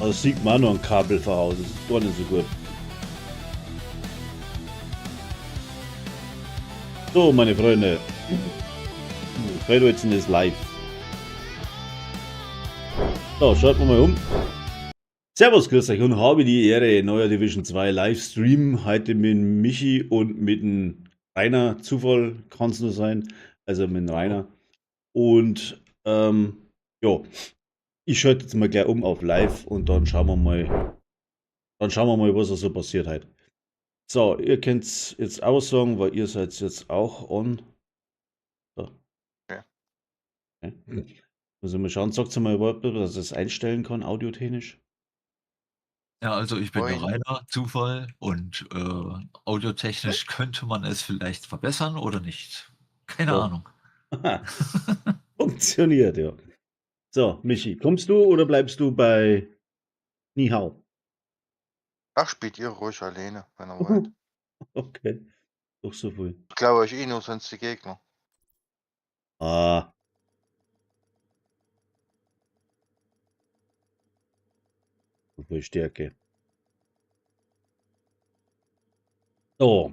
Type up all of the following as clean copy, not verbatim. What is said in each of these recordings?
Also sieht man auch noch ein Kabel voraus, das ist gar nicht so gut. So, meine Freunde. Feldholzen ist live. So, schalten wir mal um. Servus, grüß euch und habe die Ehre, neuer Division 2 Livestream. Heute mit Michi und mit dem Rainer. Zufall kann es nur sein. Also mit dem Rainer. Und ja, ich schalte jetzt mal gleich um auf live und dann schauen wir mal, was da so passiert heute. So, ihr könnt's jetzt auch sagen, weil ihr seid jetzt auch on. So. Okay. Okay. Muss ich mal schauen, sagt's mal, ob dass ich das einstellen kann, audiotechnisch. Ja, also ich bin der Moin. Rainer, Zufall, und audiotechnisch könnte man es vielleicht verbessern oder nicht. Keine So. Ahnung. Funktioniert, ja. So, Michi, kommst du oder bleibst du bei Nihao? Ach, spielt ihr ruhig alleine, wenn ihr wollt. Okay, doch so viel. Ich glaube euch eh nur, sonst die Gegner. Ah. So viel Stärke. So.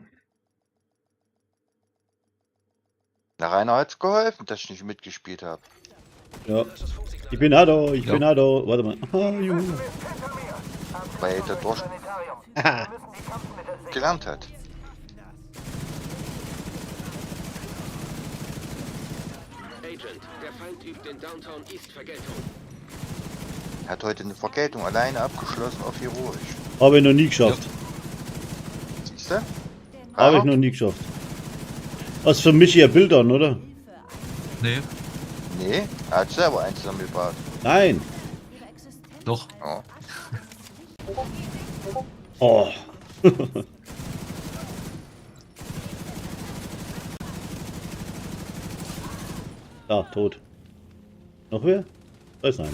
Na, Rainer hat's geholfen, dass ich nicht mitgespielt hab. Ja. Ich bin auch da, ich Ja. bin auch da. Warte mal. Ah, juhu. Weil er durch gelernt hat. Agent, der Feind übt in Downtown East Vergeltung. Er hat heute eine Vergeltung alleine abgeschlossen auf heroisch. Habe ich noch nie geschafft. Ja. Siehst du? Habe ich noch nie geschafft. Hast für mich hier Bild an, oder? Nee. Nee, er hat selber eins zusammengebaut. Nein. Doch. Ja. Oh. Da, tot. Noch wer? Da ist einer.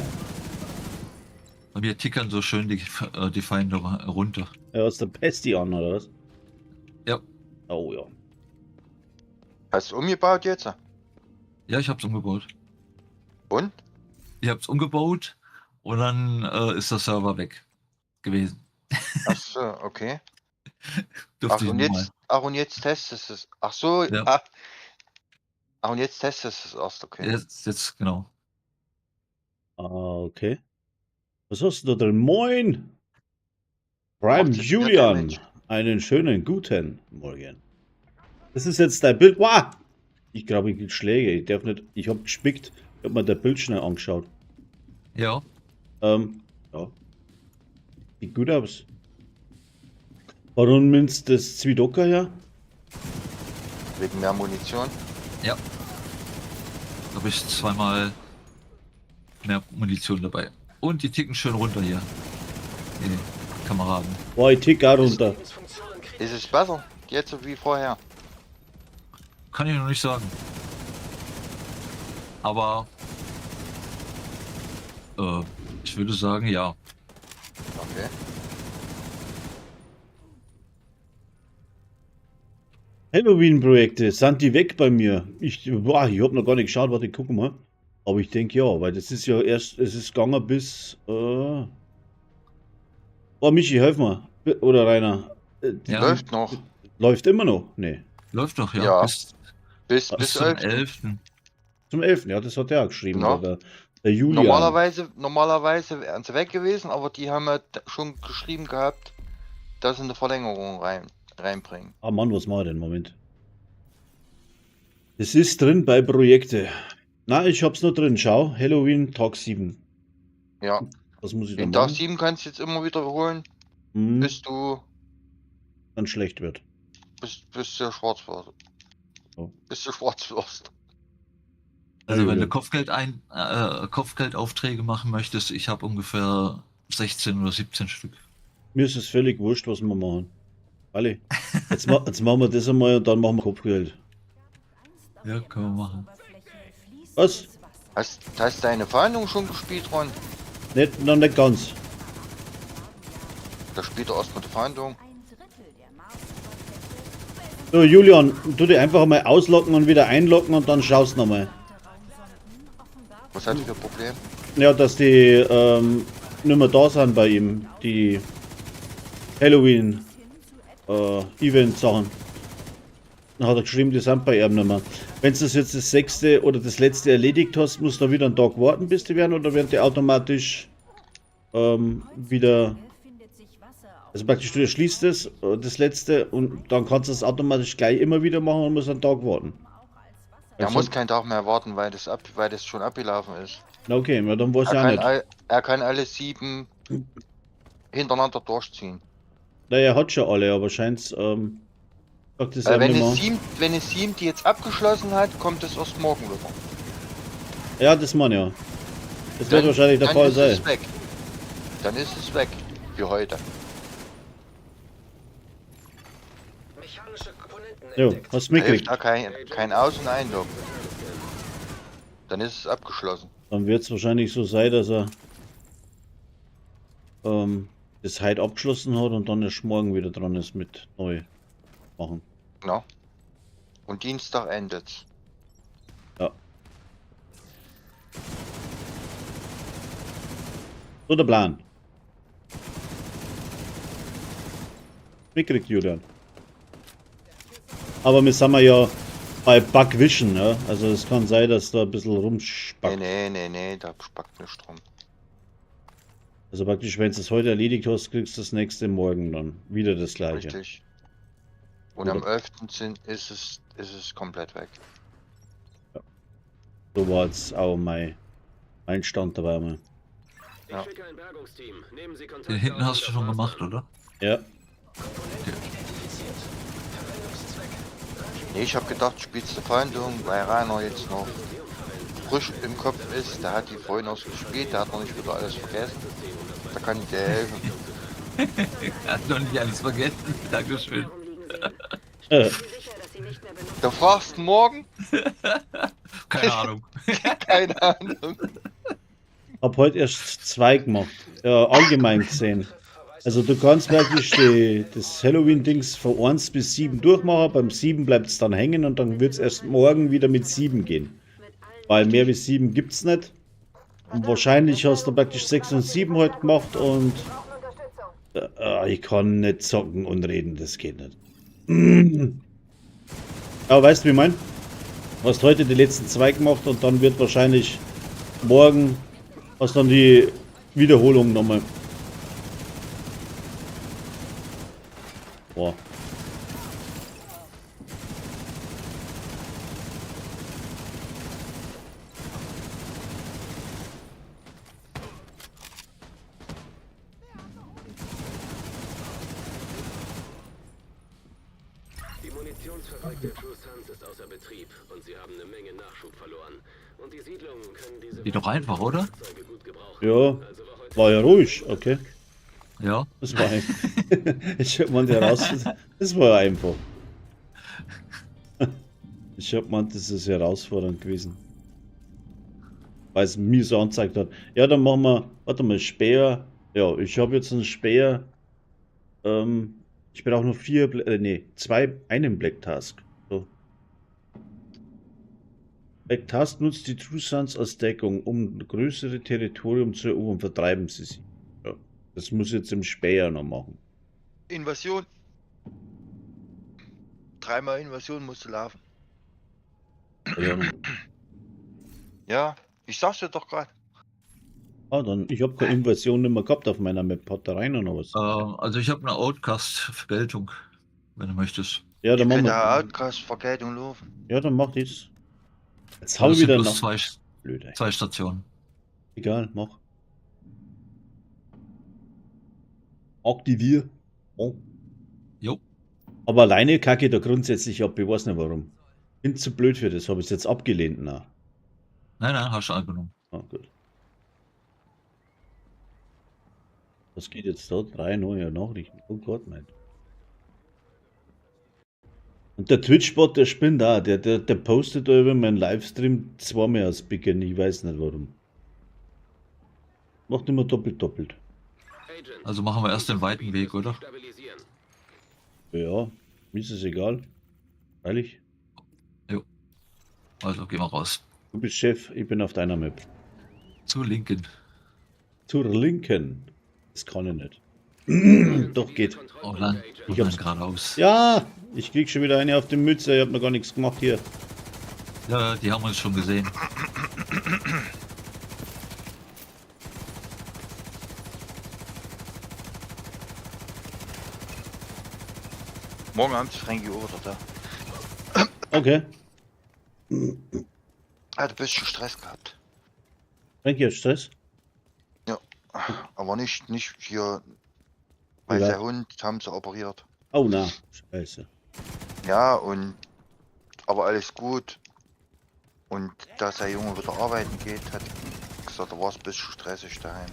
Bei mir tickern so schön die Feinde runter. Ja, hast du Pesti an, oder was? Ja. Oh ja. Hast du umgebaut jetzt? Ja, ich hab's umgebaut. Und? Ich hab's umgebaut und dann ist der Server weg gewesen. Ach so, okay. Durfte Ach, ich und nochmal. jetzt, ach, und jetzt testest du es. Ach so, Ja. ach. Ach, und jetzt testest du es erst, okay. Jetzt, genau. Ah, okay. Was hast du da drin? Moin! Prime Macht sich wieder Julian! Damage. Einen schönen guten Morgen. Das ist jetzt dein Bild. Wow! Ich glaube, ich krieg Schläge. Ich darf nicht. Ich hab gespickt. Ich hab mir das Bild schnell angeschaut. Ja. Ja. Sieht gut aus. Warum nimmst du das Zwidoka her? Wegen mehr Munition? Ja. Da hab ich zweimal mehr Munition dabei. Und die ticken schön runter hier. Die Kameraden. Boah, ich tick auch runter. Ist es besser? Jetzt so wie vorher? Kann ich noch nicht sagen. Aber ich würde sagen, ja. Okay. Halloween-Projekte, sind die weg bei mir? Ich hab noch gar nicht geschaut, warte, guck mal. Aber ich denk ja, weil das ist ja erst, es ist gegangen bis... Oh, Michi, helf mal. Oder Rainer. Ja. Läuft noch. Läuft immer noch? Nee. Läuft noch, ja. Ja. Bis, Bis bis zum 11. 11. Zum 11., ja, das hat der auch geschrieben. Genau. Der Julian. Normalerweise wären sie weg gewesen, aber die haben ja schon geschrieben gehabt, dass sie eine Verlängerung reinbringen. Ah Mann, was machen wir denn? Moment. Es ist drin bei Projekte. Na, ich hab's noch drin. Schau, Halloween Tag 7. Ja. Was muss ich Den da Tag machen? 7 kannst du jetzt immer wiederholen, bis du Dann schlecht wird. Bis du schwarz wirst. Oh. Bis du schwarz wirst. Also wenn Ja. du Kopfgeldaufträge machen möchtest, ich habe ungefähr 16 oder 17 Stück. Mir ist es völlig wurscht, was wir machen. Alle. Jetzt machen wir das einmal und dann machen wir Kopfgeld. Ja, können wir machen. Was? Hast du deine Fahndung schon gespielt, Ron? Nicht, noch nicht ganz. Da spielt er erstmal die Fahndung. So, Julian, tu dich einfach mal auslocken und wieder einlocken und dann schaust nochmal. Was hat für ein Problem? Ja, dass die nicht mehr da sind bei ihm, die Halloween Event-Sachen. Dann hat er geschrieben, die sind bei ihm nicht mehr. Wenn du das jetzt das sechste oder das letzte erledigt hast, musst du da wieder einen Tag warten, bis die werden, oder werden die automatisch wieder. Also praktisch, du erschließt es, das letzte, und dann kannst du es automatisch gleich immer wieder machen und musst einen Tag warten. Er Also- muss keinen Tag mehr warten, weil das schon abgelaufen ist. Na okay, na dann weiß ich Er auch kann, nicht. er kann alle 7 hintereinander durchziehen. Naja, er hat schon alle, aber scheint's, sagt es Weil ja wenn nicht es mehr. 7, die jetzt abgeschlossen hat, kommt es erst morgen wieder. Ja, das man ja. Das wird Dann- wahrscheinlich der dann Fall ist sein. es weg. Dann ist es weg. Für heute. Mechanische Komponenten Jo, entdeckt. hast du Da hilft mitgekriegt. da kein Aus- und Einloggen. Dann ist es abgeschlossen. Dann wird es wahrscheinlich so sein, dass er das heute abgeschlossen hat und dann erst morgen wieder dran ist mit neu machen. Genau. Und Dienstag endet's. Ja. So der Plan. Mitkriegt, Julian. Aber wir sind ja bei Bugvision, ja? Also es kann sein, dass da ein bisschen rumspackt. Nee, nee, nee, nee, da spackt nicht rum. Also praktisch, wenn du es heute erledigt hast, kriegst du das nächste Morgen dann wieder das gleiche. Richtig. Und Oder- am 11. Ist es komplett weg. So war jetzt auch mein Stand dabei mal. Ich Ja. schicke ein Bergungsteam. Nehmen Sie Kontakt Den hinten auf hast und du schon das war's gemacht, dann. oder? Ja, Identifiziert. Verwendungszweck. Nee, ich habe gedacht, spielst du Verhandlung, weil Rainer jetzt noch frisch im Kopf ist. Der hat die vorhin erst gespielt, der hat noch nicht wieder alles vergessen. Da kann ich dir helfen. Er hat noch nicht alles vergessen. Dankeschön. Da fragst du morgen? Keine Ahnung. Keine Ahnung. hab heute erst zwei gemacht. Ja, allgemein gesehen. Also du kannst praktisch das Halloween-Dings von 1 bis 7 durchmachen, beim 7 bleibt es dann hängen und dann wird es erst morgen wieder mit 7 gehen. Weil mehr wie 7 gibt es nicht. Und wahrscheinlich hast du praktisch 6 und 7 heute gemacht und ich kann nicht zocken und reden, das geht nicht. Aber weißt du, wie ich mein? Du hast heute die letzten zwei gemacht und dann wird wahrscheinlich morgen hast dann die Wiederholung nochmal. Boah. Die Munitionsfabrik der True Sons ist außer Betrieb und sie haben eine Menge Nachschub verloren. Und die Siedlungen können diese Geht doch einfach, oder? Fahrzeuge gut gebrauchen. Ja, Also war heute war ja ruhig, okay. Ja. Das war einfach. Ich hab man heraus. Das war ja einfach. Ich hab gemeint, das ist herausfordernd gewesen. Weil es mir so angezeigt hat. Ja, dann machen wir. Warte mal, Speer. Ja, ich habe jetzt einen Speer. Ich brauche nur 4. Nee, 2, einen Black Task. So. Black Task nutzt die True Sons als Deckung, um größere Territorium zu erobern. Vertreiben sie sie. Ja, das muss ich jetzt im Speer noch machen. Invasion. Dreimal Invasion musst du laufen. Ja. Ja, ich sag's dir doch gerade. Ah, dann, ich habe keine Invasion nicht mehr gehabt auf meiner Map. Hat der Rainer noch was? Also ich habe eine Outcast-Vergeltung, wenn du möchtest. Ja, dann Ich machen könnte wir. Outcast-Vergeltung laufen. Ja, dann mach das. Jetzt hau Das ich sind wieder bloß nach. Blöd, ey. zwei Stationen. Egal, mach. Aktivier. Oh. Jo. Aber alleine kacke ich da grundsätzlich ab. Ich weiß nicht warum. Bin zu blöd für das. Habe ich jetzt abgelehnt. Na. Nein, nein, hast du angenommen. Ah, gut. Was geht jetzt da? 3 neue Nachrichten. Oh Gott, mein. Und der Twitch-Bot, der spinnt auch. Der postet da über meinen Livestream zweimal als Beginn. Ich weiß nicht warum. Macht immer doppelt, doppelt. Agent, Also machen wir erst den weiten Weg, oder? Stabilisieren. Ja, mir ist es egal. Ehrlich. Also gehen wir raus. Du bist Chef, ich bin auf deiner Map. Zur Linken. Zur Linken. Das kann ich nicht. Doch, geht. Oh, lang. Ich hab's- geradeaus. Ja, ich krieg schon wieder eine auf die Mütze. Ich hab noch gar nichts gemacht hier. Ja, die haben uns schon gesehen. Morgen Abend ist Frankie auch wieder da. Okay. Hat ein bisschen Stress gehabt. Frankie hat Stress. Aber nicht hier, weil Ja. der Hund haben sie operiert. Oh na, scheiße. Ja, und aber alles gut. Und da sein Junge wieder arbeiten geht, hat gesagt, da war es ein bisschen stressig daheim.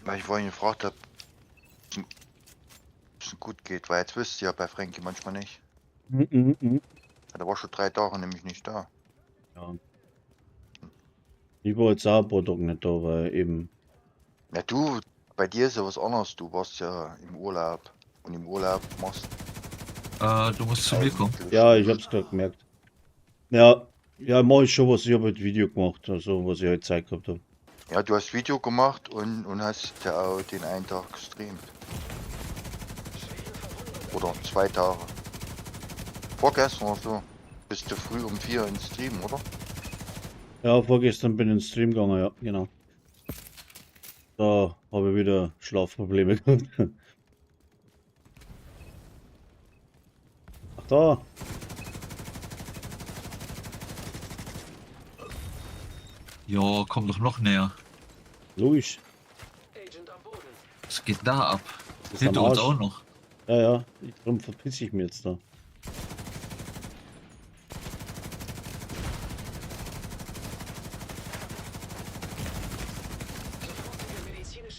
Weil ich vorhin gefragt habe, ob es ihm gut geht, weil jetzt wisst ihr ja bei Frankie manchmal nicht. Mhm, mhm. Ja, der war schon 3 Tage nämlich nicht da. Ja. Ich war jetzt auch ein paar Tage nicht da, weil eben. Ja, du, bei dir ist ja was anderes. Du warst ja im Urlaub. Und im Urlaub machst Du musst zu mir kommen. Ja, ich hab's gerade gemerkt. Ja, ja, mach ich schon was. Ich habe halt Video gemacht, also was ich halt Zeit gehabt habe. Ja, du hast Video gemacht und hast ja auch den einen Tag gestreamt. Oder 2 Tage. Vorgestern oder so. Bist du früh um 4 in Stream, oder? Ja, vorgestern bin ich in den Stream gegangen, ja, genau. Da habe ich wieder Schlafprobleme gehabt. Ach da. Ja, komm doch noch näher. Logisch. Was geht da ab? Ist Hinter am uns Arsch. auch noch. Ja, ja, darum verpiss ich mich jetzt da.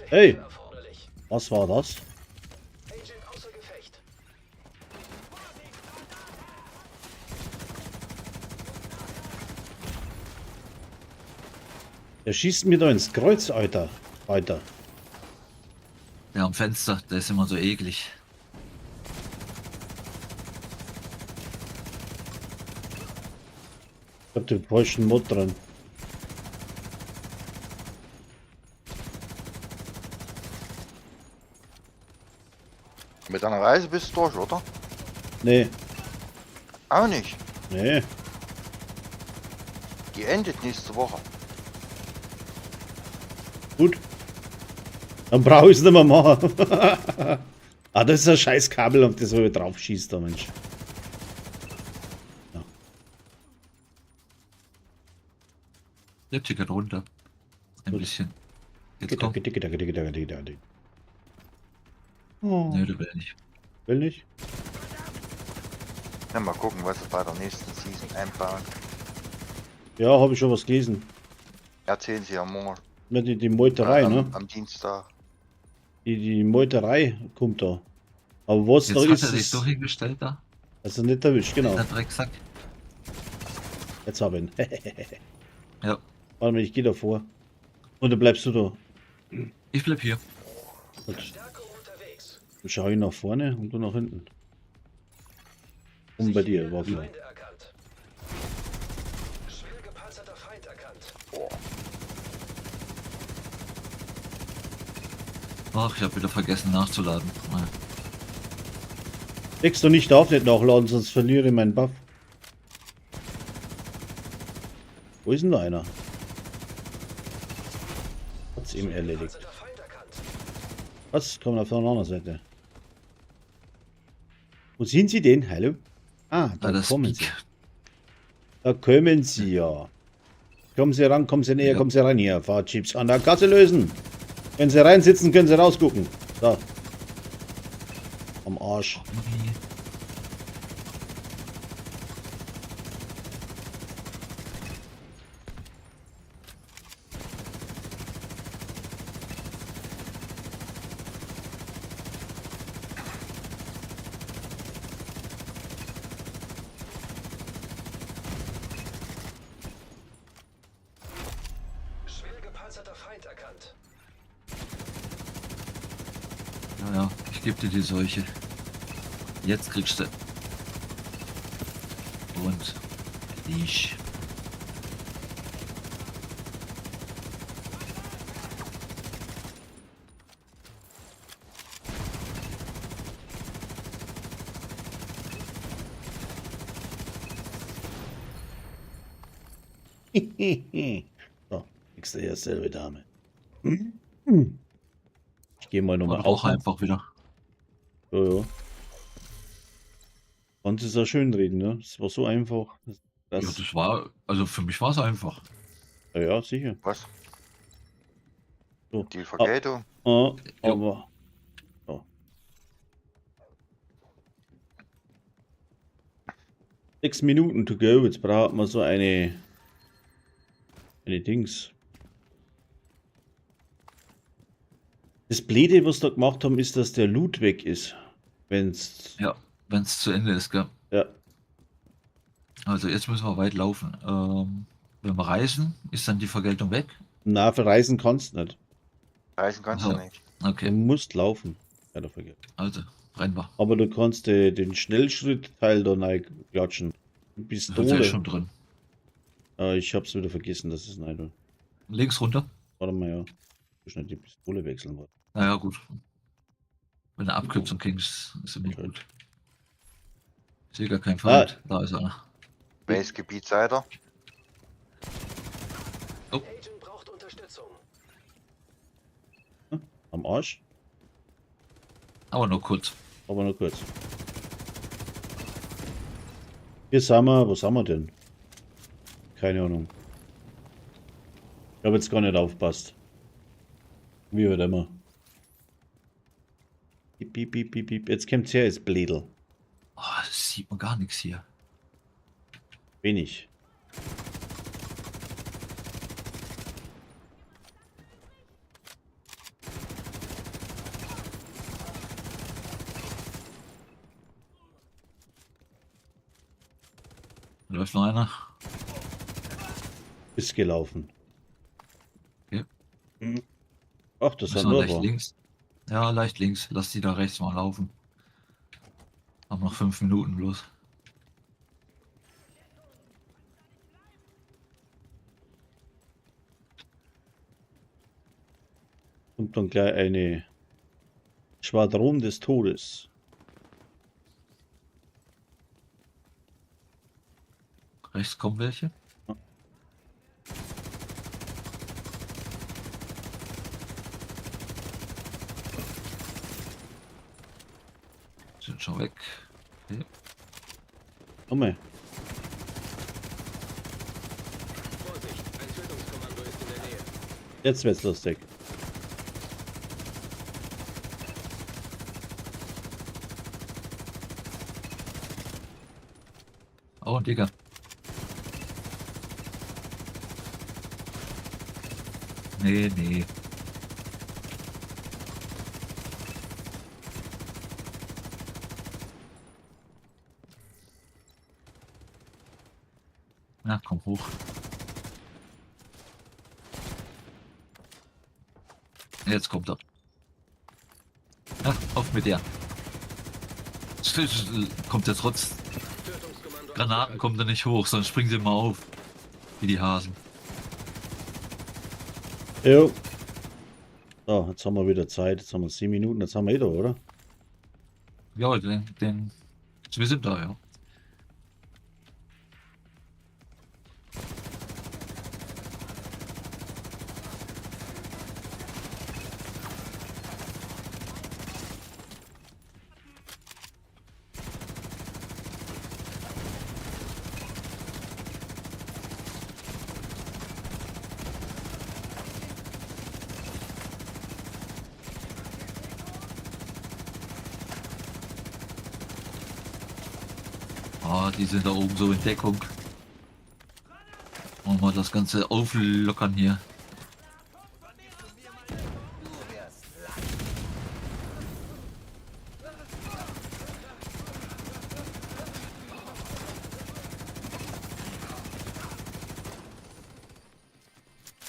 Hey! Was war das? Der schießt mir da ins Kreuz, Alter. Weiter. Der am Fenster, der ist immer so eklig. Ich hab den falschen Mod dran. Mit deiner Reise bist du durch, oder? Nee, Auch nicht. nee. Die endet nächste Woche. Gut. Dann brauche ich es nicht mehr machen. Ah, das ist ein scheiß Kabel, auf das ich drauf schießt, da Mensch. Ja. Der tickert runter. Ein Gut. bisschen. Jetzt komm. Oh. Nee, der will nicht. Will nicht? Ja, mal gucken, was sie bei der nächsten Season einbauen. Ja, habe ich schon was gelesen. Erzählen sie ja morgen. Ja, die Meuterei, ne? Am Dienstag. Die Meuterei kommt da. Aber was Jetzt da hat ist, er sich ist so hingestellt da. also nicht erwischt, genau. Der Drecksack. Jetzt hab ich ihn. Ja. Warte mal, ich gehe davor. Und dann bleibst du da. Ich bleib hier. Gut. Dann schau ich nach vorne und du nach hinten. Und bei dir, war klar. Ach, ich hab wieder vergessen nachzuladen. Naja. Denkst du nicht, darf nicht nachladen, sonst verliere ich meinen Buff. Wo ist denn da einer? Hat's eben erledigt. Was? Kommt auf der anderen Seite. Wo sind sie denn? Hallo? Ah, da Ah, das kommen sie. Peak. Da kommen sie ja. Kommen Sie ran, kommen Sie näher, Ja. kommen Sie ran hier. Fahrchips an der Kasse lösen. Wenn Sie reinsitzen, können Sie rausgucken. Da. Am Arsch. Moni. Ja, ja, ich geb dir die Seuche. Jetzt kriegst du. Und ich. So, kriegst du ja selbe Dame. Ich gehe mal nochmal Auch einfach wieder. Ja, ja. Konntest es ja schön reden, ne? Es war so einfach. Das, Ja, das war, also für mich war es einfach. ja, ja, sicher. Was? So. Die Vergeltung? Ah, Ja. aber. So. 6 Minuten to go. Jetzt braucht man so eine. Eine Dings. Das Blöde, was da gemacht haben, ist, dass der Loot weg ist. Wenn's. Ja, wenn es zu Ende ist, gell? Ja. Also jetzt müssen wir weit laufen. Wenn wir reisen, ist dann die Vergeltung weg? Na, verreisen kannst nicht. Reisen kannst Ach du so. nicht. Du Okay, musst laufen. Bei der Vergeltung. also rein wir. Aber du kannst den Schnellschritt-Teil da rein klatschen. Das ist ja Pistole. schon drin. Ich hab's wieder vergessen, dass es nein. Links runter. Warte mal, ja. Schnell die Pistole wechseln wollte. Naja, gut. Wenn du Abkürzung kriegst, ist immer Schön. gut. Ich sehe gar keinen Feind. Da ist einer. Welches Gebiet seid ihr? Agent braucht Unterstützung. Am Arsch, Aber nur kurz. aber nur kurz. Hier sind wir, wo sind wir denn? Keine Ahnung. Ich habe jetzt gar nicht aufpasst. Wie halt immer. Piep, piep, piep, piep, piep. Jetzt kommt's her, ist Blädel. Oh, das sieht man gar nichts hier. Wenig. Läuft noch einer. Ist gelaufen. Okay. Ach, das Müssen hat wir nur leicht war. links. Ja, leicht links. Lass die da rechts mal laufen. Haben noch 5 Minuten bloß. Kommt dann gleich eine Schwadron des Todes. Rechts kommen welche. Ja. Sind schon weg. Okay. Komm mal. Vorsicht, ein Tötungskommando ist in der Nähe. Jetzt wird's lustig. Oh, Digga. Nee, nee. Na, komm hoch. Jetzt kommt er. Ja, auf mit der. Kommt er trotz Tötungskommando Granaten kommt er nicht hoch, sondern springen sie mal auf. Wie die Hasen. Jo. So, jetzt haben wir wieder Zeit. Jetzt haben wir 7 Minuten. Jetzt haben wir eh da, oder? Ja, den. Wir sind da, ja. Ah, die sind da oben so in Deckung. Und mal das Ganze auflockern hier.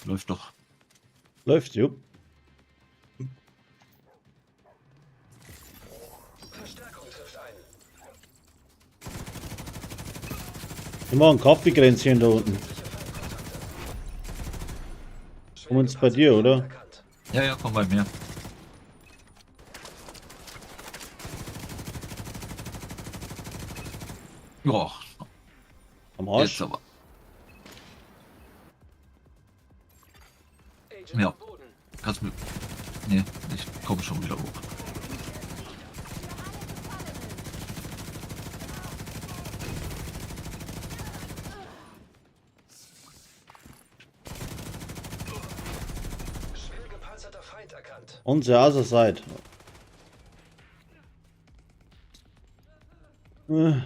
Läuft doch. Läuft, jo. Verstärkung trifft ein. Ich mache ein Kaffeekränzchen da unten. Kommen uns bei dir, oder? Ja, ja, komm bei mir. Ja, Am Arsch. jetzt aber. Ja. Kannst mir. Nee, ich komme schon wieder hoch. On the other side. Äh.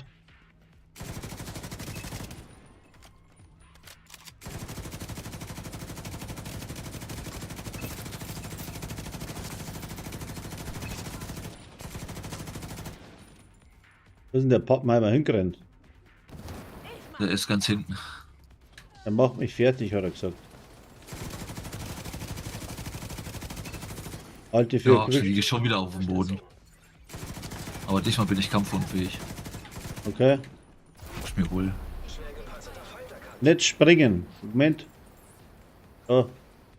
Wo ist denn der Pappenheimer hingerannt? Der ist ganz hinten. Er macht mich fertig, hat er gesagt. Halte für Ja, ich Gerücht. liege schon wieder auf dem Boden. Aber diesmal bin ich kampfunfähig. Okay. Ist mir wohl. Nicht springen. Moment. So.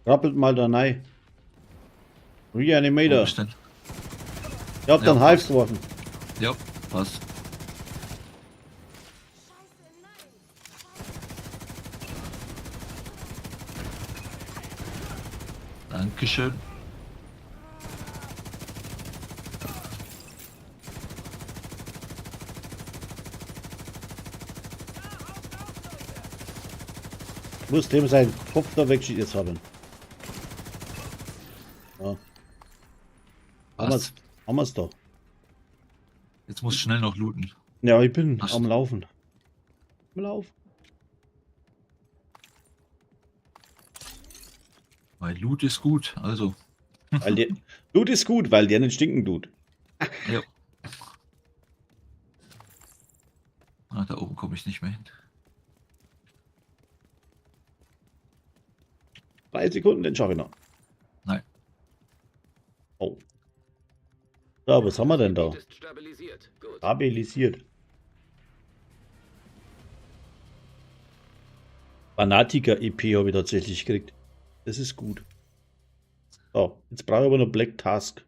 Rappelt mal da rein. Wo Reanimator. bist du denn? Ich hab Ja, dann Hive passt. geworfen. Ja, passt. Dankeschön. Muss dem seinen Kopf da wegschießen jetzt haben. Ja. Haben wir's, Passt. haben wir's doch. Jetzt muss ich schnell noch looten. Ja, ich bin Passt. am Laufen. Am Laufen. Weil Loot ist gut, also. Weil der, Loot ist gut, weil der nicht stinken tut. Ja. Ah, da oben komme ich nicht mehr hin. 3 Sekunden, den schaffe ich noch. Nein. Oh. Ja, was haben wir denn da? Ist stabilisiert. Gut. Stabilisiert. Fanatiker EP habe ich tatsächlich gekriegt. Das ist gut. So, jetzt brauche ich aber noch Black Task.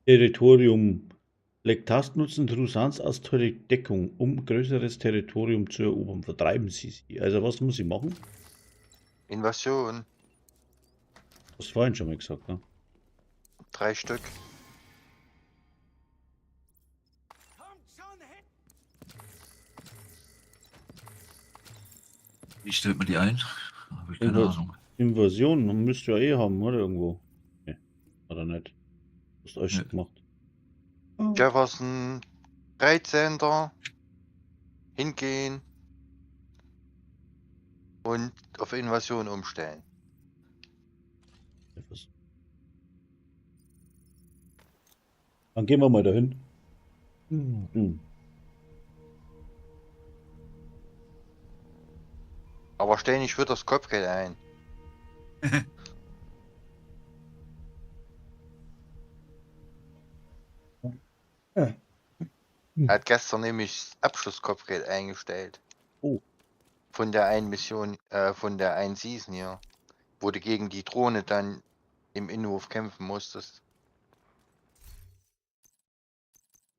Territorium. Black Task nutzen Trusans als Deckung, um größeres Territorium zu erobern. Vertreiben sie sie. Also was muss ich machen? Invasion. Das vorhin schon mal gesagt, ne? 3 Stück. Wie stellt man die ein? Habe ich keine Invas- Ahnung. Invasion müsst ihr ja eh haben, oder? Irgendwo. Nee, oder nicht? Hast du alles schon Nee. gemacht. Jefferson 13. Hingehen. Und auf Invasion umstellen. Etwas. Dann gehen wir mal dahin. Hm. Aber stell nicht wieder das Kopfgeld ein. Er hat gestern nämlich das Abschlusskopfgeld eingestellt. Oh. Von der einen Mission, von der einen Season hier. Wo du gegen die Drohne dann im Innenhof kämpfen musstest.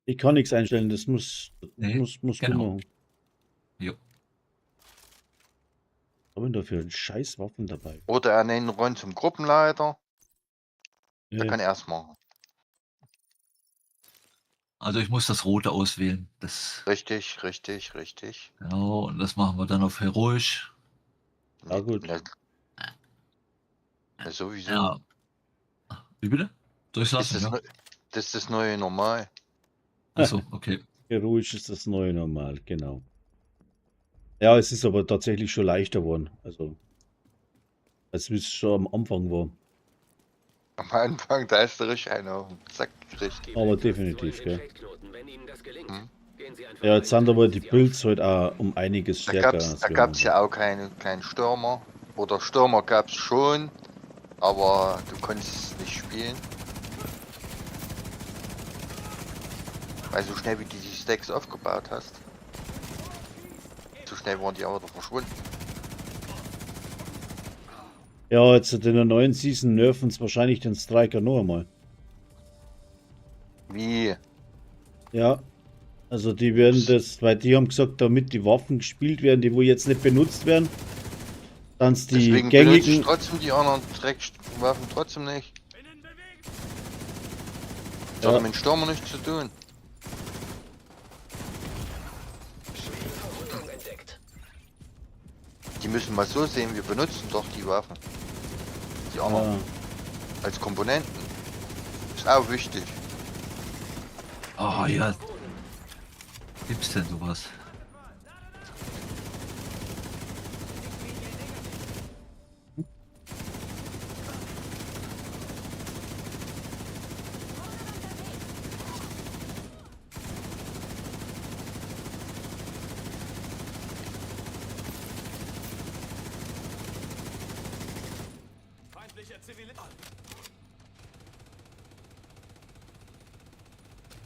Ich kann nichts einstellen, das muss, Nee, muss du genau. machen. Jo. Was haben wir da für scheiß Waffen dabei? Oder er nennt Ron zum Gruppenleiter. Der Nee. kann er's machen. Also ich muss das Rote auswählen. Das, Richtig, richtig, richtig. genau, und das machen wir dann auf heroisch. Ja, gut. Na, na, sowieso. Ja. Wie bitte? Soll ich Ist lassen, das, ja? das ist das neue Normal. Achso, okay. Heroisch ist das neue Normal, genau. Ja, es ist aber tatsächlich schon leichter geworden. Also, als wie es schon am Anfang war. Am Anfang, da ist der richtig einer auf den Sack gekriegt. Die Aber Black Tusks definitiv, wollen den gell. Schildknoten, wenn ihnen das gelingt. Hm. Gehen Sie einfach Ja, jetzt rein sind aber und die sie auf. Builds halt auch um einiges Da stärker. gab's, als da wir gab's am ja auch keinen Stürmer. Oder Stürmer gab's schon, aber du konntest es nicht spielen. Weil so schnell wie du die Stacks aufgebaut hast. schnell waren die aber wieder verschwunden. Ja, jetzt in der neuen Season nerven sie wahrscheinlich den Striker noch einmal. Wie? Ja. Also die werden das, weil die haben gesagt, damit die Waffen gespielt werden, die wo jetzt nicht benutzt werden, dann die Deswegen benutze ich gängigen. trotzdem die anderen Dreckwaffen trotzdem nicht. Das Ja. hat mit dem Stürmer nichts zu tun. Verwundung entdeckt. Die müssen mal so sehen, wir benutzen doch die Waffen. Die anderen Ja. als Komponenten. Ist auch wichtig. Oh ja. Gibt's denn sowas?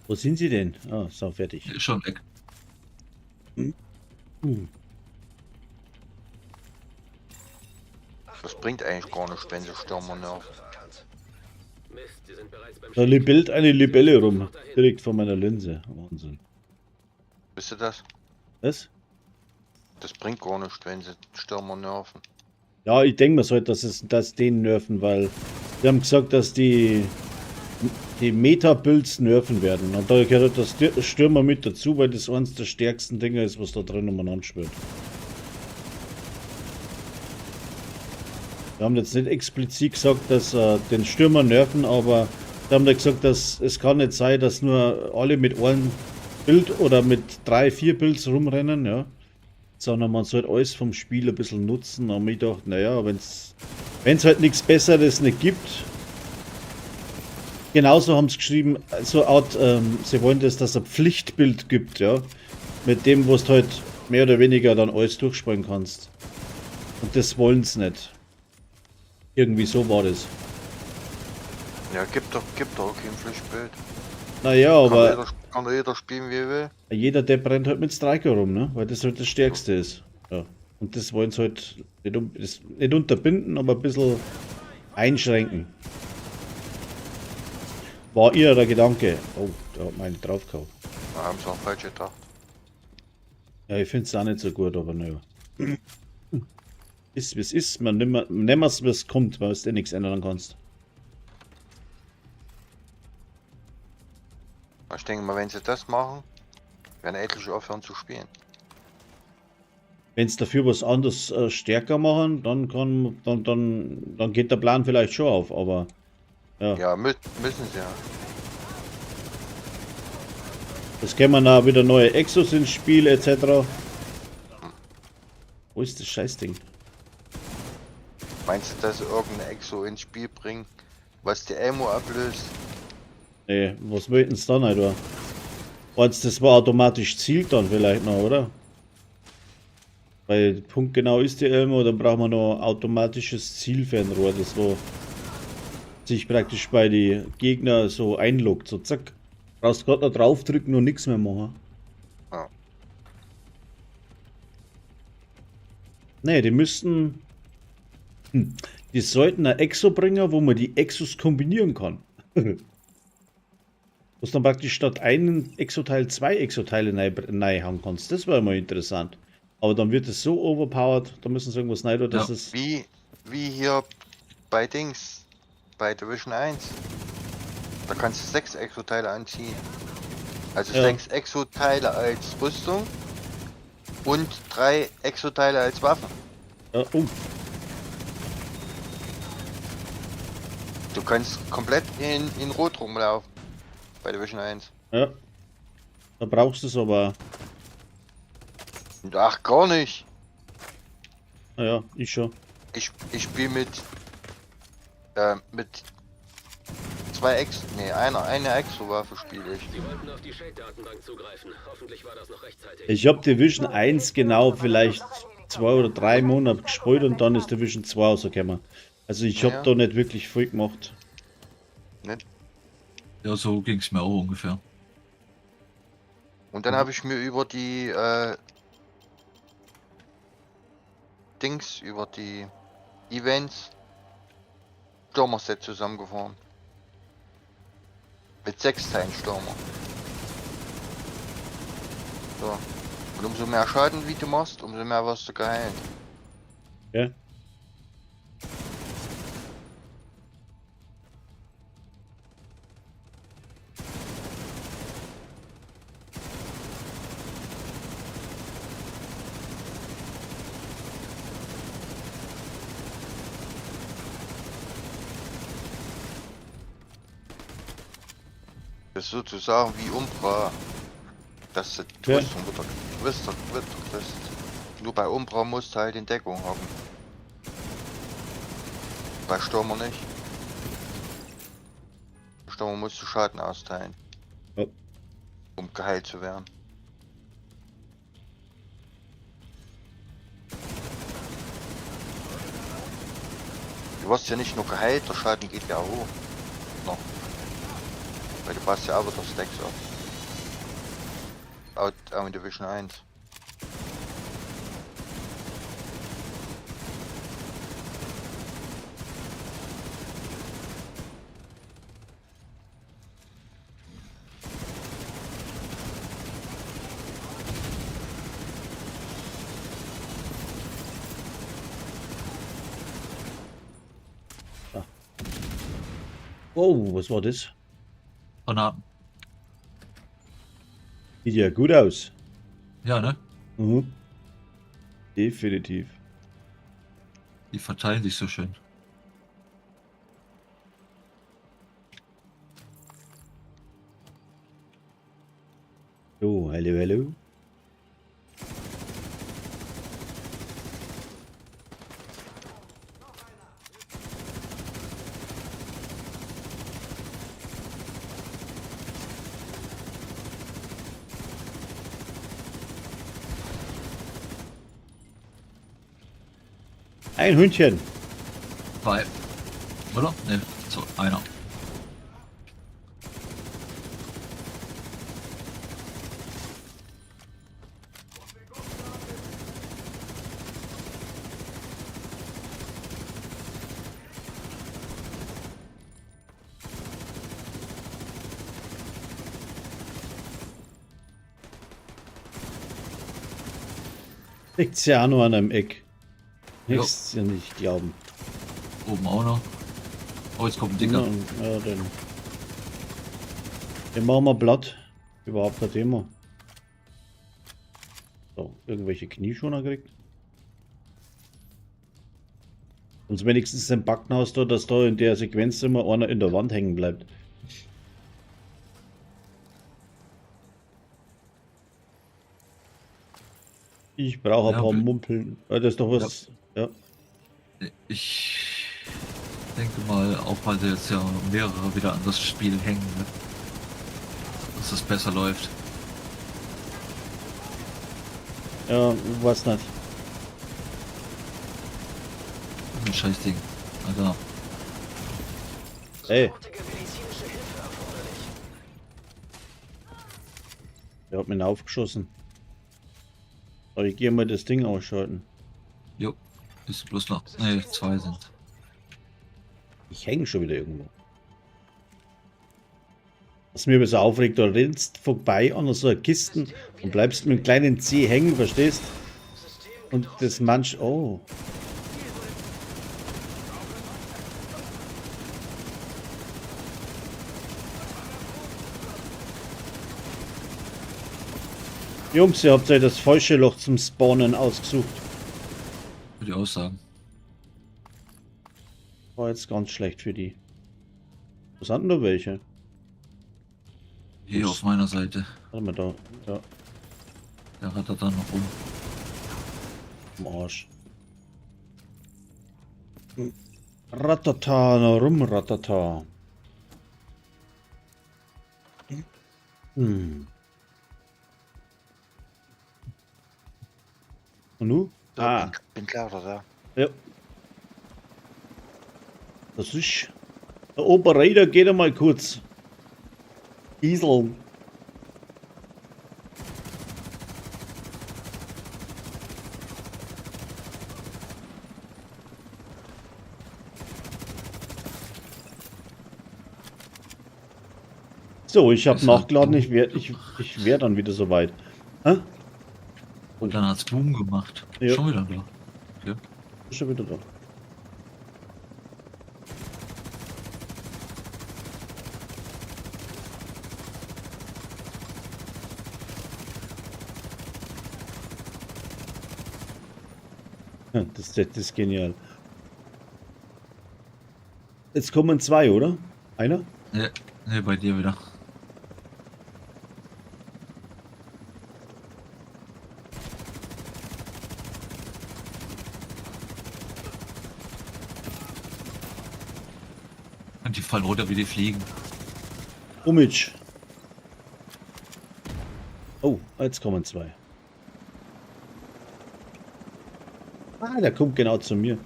Wo sind sie denn? Ah, so, fertig. Ist schon weg. Hm. Das bringt eigentlich gar nichts, wenn sie Stürmer nerven. Mist, sie sind bereits beim Da libellt eine Libelle rum. Direkt vor meiner Linse. Wahnsinn. Wisst ihr das? Was? Das bringt gar nichts, wenn sie Stürmer nerven. Ja, ich denke mir so, dass es dass den nerven, weil die haben gesagt, dass die Meta-Builds nerven werden. Und da gehört das Stürmer mit dazu, weil das eines der stärksten Dinger ist, was da drin umeinander schwirrt. Wir haben jetzt nicht explizit gesagt, dass den Stürmer nerven, aber die haben da gesagt, dass es kann nicht sein, dass nur alle mit einem Bild oder mit 3, 4 Builds rumrennen, ja. Sondern man sollte alles vom Spiel ein bisschen nutzen. Und ich dachte, naja, wenn es halt nichts Besseres nicht gibt. Genauso haben sie geschrieben, so Art, sie wollen das, dass es ein Pflichtbild gibt, ja. Mit dem, wo du halt mehr oder weniger dann alles durchspielen kannst. Und das wollen sie nicht. Irgendwie so war das. Ja, gibt doch auch kein Pflichtbild. Naja, aber Kann doch jeder spielen, wie er will. jeder, der brennt halt mit Striker rum, ne? Weil das halt das Stärkste ist. Ja. Und das wollen sie halt nicht, nicht unterbinden, aber ein bisschen einschränken. War ihr der Gedanke. Oh, da hat meine draufgehauen. Da haben sie auch falsch gedacht. Ja, ich finde es auch nicht so gut, aber naja. Ist wie es ist, man nimmt es, wie es kommt, weil du eh nichts ändern kannst. Ich denke mal, wenn sie das machen, werden etliche aufhören zu spielen. Wenn es dafür was anderes stärker machen, dann kann, dann geht der Plan vielleicht schon auf, aber ja. Ja, müssen sie ja. Es kämen da wieder neue Exos ins Spiel etc. Wo ist das Scheißding? Meinst du, dass sie irgendein Exo ins Spiel bringen, was die Elmo ablöst? Nee, was möchten sie dann, Alter? Meinst du, das war automatisch zielt dann vielleicht noch, oder? Weil punktgenau ist die Elmo, dann brauchen wir noch automatisches Zielfernrohr, das wo sich praktisch bei die Gegner so einloggt, so zack. Brauchst gerade noch draufdrücken und nichts mehr machen. Ja. Nee, die müssten... die sollten ein Exo bringen, wo man die Exos kombinieren kann. Wo du dann praktisch statt einem Exoteil 2 Exoteile reinhauen kannst. Das wäre mal interessant. Aber dann wird es so overpowered, da müssen sie irgendwas rein, dass Ja. es... Wie hier bei Dings, bei Division 1. Da kannst du 6 Exoteile anziehen. Also Ja. 6 Exoteile als Rüstung und 3 Exoteile als Waffen. Ja, oh. Du kannst komplett in Rot rumlaufen. Bei Division 1. Ja. Da brauchst du es aber. Ach, gar nicht. Naja, ich schon. Ich spiele mit zwei Ex. Nee, eine Exo-Waffe spiele ich. Sie wollten auf die Shade-Datenbank zugreifen. Hoffentlich war das noch rechtzeitig. Ich habe Division 1 genau vielleicht 2 oder 3 Monate gespielt und dann ist Division 2 rausgekommen. Also ich habe Ja. da nicht wirklich viel gemacht. Nicht? Ja, so ging es mir auch ungefähr. Und dann habe ich mir über die Dings, über die Events Stürmer-Set zusammengefahren. Mit 6 Teilen Stürmer. So. Und umso mehr Schaden wie du machst, umso mehr wirst du geheilt. Ja. Das ist sozusagen wie Umbra. Dass du Ja. Rüstung wieder, Rüstung wieder kriegst. Nur bei Umbra musst du halt in Deckung haben. Bei Stürmer nicht. Bei Stürmer musst du Schaden austeilen. Ja. Um geheilt zu werden. Du wirst ja nicht nur geheilt, der Schaden geht ja hoch. Noch. Weil du passt ja auch wieder Stacks auf. Out, out in Division 1. Oh, was war das? Granaten. Sieht ja gut aus. Ja, ne? Mhm. Definitiv. Die verteilen sich so schön. So, hallo, hallo. Ein Hündchen. Zwei. Oder? Ne, so, einer. Liegt's ja auch noch an einem Eck. Jo. Nichts ja nicht glauben. Oben auch noch. Oh, jetzt kommt ein Dicker. Ja, ja, dann. Den machen wir platt. Überhaupt kein Thema. So, irgendwelche Knieschoner gekriegt. Und wenigstens ein Backhaus da, dass da in der Sequenz immer einer in der Wand hängen bleibt. Ich brauche ein Ja, paar bl- Mumpeln. Ah, das ist doch was. Ja. Ich denke mal, auch weil sie jetzt ja mehrere wieder an das Spiel hängen, ne? Dass es besser läuft. Ja, weiß nicht. Ein Scheißding. Alter. Ey, Sofortige medizinische Hilfe erforderlich. der hat mich aufgeschossen. So, ich gehe mal das Ding ausschalten. Jo. Ist bloß noch. Ne, zwei sind. Ich hänge schon wieder irgendwo. Was mir so aufregt, du rennst vorbei an so einer Kisten und bleibst mit dem kleinen C hängen, verstehst? System Und das manch. Oh. Jungs, ihr habt euch das falsche Loch zum Spawnen ausgesucht. Würde ich auch sagen. War jetzt ganz schlecht für die. Was sind denn da welche? Hier auf meiner Seite. Warte mal da. Ja, Der rattert dann noch rum. am Arsch. Ratata, na rum, ratata. Hm. Und nu? So, Ah, bin klar wieder da. ja. Das ist. Der Operator geht einmal kurz. Diesel. So, ich habe Es hat nachgeladen, Boom. ich wär dann wieder soweit. Hä? Und dann hat's Boom gemacht. Ja. Schon wieder da. Okay. Ist schon wieder da. Ja, das ist genial. Jetzt kommen zwei, oder? Einer? Ne, ne, bei dir wieder. Und die fallen runter wie die Fliegen. Umitsch. Oh, jetzt kommen zwei. Ah, der kommt genau zu mir.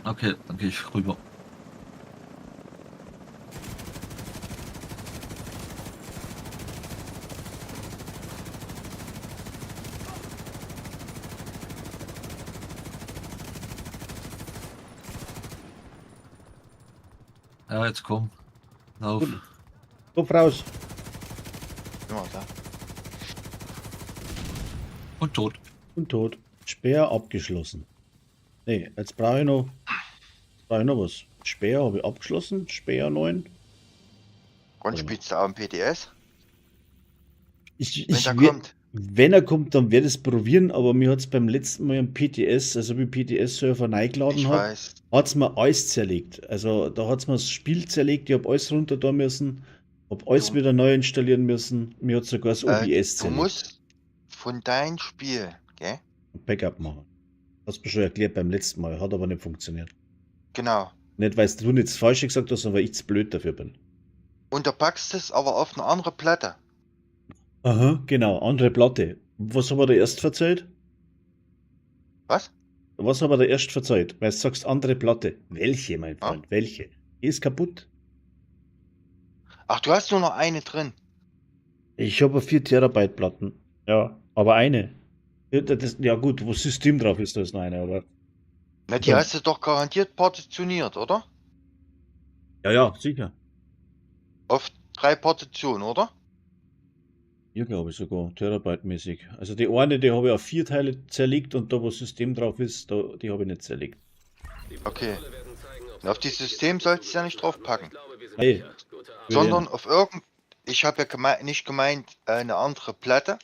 Okay, dann gehe ich rüber. Ja, jetzt komm. Lauf. Gut. Kopf raus. Immer da. Und tot. Und tot. Speer abgeschlossen. Nee, jetzt brauche ich noch. Brauche ich noch was. Speer habe ich abgeschlossen. Speer 9. Und spielst du auch im PTS? Ich, Wenn ich der wer- kommt. Wenn er kommt, dann werde ich es probieren, aber mir hat es beim letzten Mal im PTS, also wie PTS-Server reingeladen Ich hat, weiß. hat es mir alles zerlegt. Also da hat es mir das Spiel zerlegt, ich habe alles runter da müssen, habe alles Du- wieder neu installieren müssen, mir hat sogar das OBS Du zerlegt. musst von deinem Spiel, gell? Ein Backup machen. Hast du mir schon erklärt beim letzten Mal, hat aber nicht funktioniert. Genau. Nicht, weil du nicht das Falsche gesagt hast, sondern weil ich zu blöd dafür bin. Und da packst es aber auf eine andere Platte. Aha, genau, andere Platte. Was haben wir da erst verzählt? Was? Was haben wir da erst verzeiht? Weil du sagst, andere Platte. Welche, mein Ah. Freund, welche? Die ist kaputt. Ach, du hast nur noch eine drin. Ich habe 4 Terabyte Platten. Ja, aber eine. Ja, das, ja gut, wo System drauf ist, da ist noch eine, aber. Na, die Ja. hast du doch garantiert partitioniert, oder? Ja, ja, sicher. Auf drei Partitionen, oder? Hier glaube ich sogar, Terabyte-mäßig. Also die eine, die habe ich auf 4 Teile zerlegt und da, wo System drauf ist, da, die habe ich nicht zerlegt. Die Okay. Protokolle werden zeigen, ob Na, auf sie dieses das richtige System sollst du ja zugewiesen nicht draufpacken. haben, aber ich glaube, wir sind Hey. sicher. Gute Arbeit. Sondern auf irgend. Ich habe ja nicht gemeint eine andere Platte,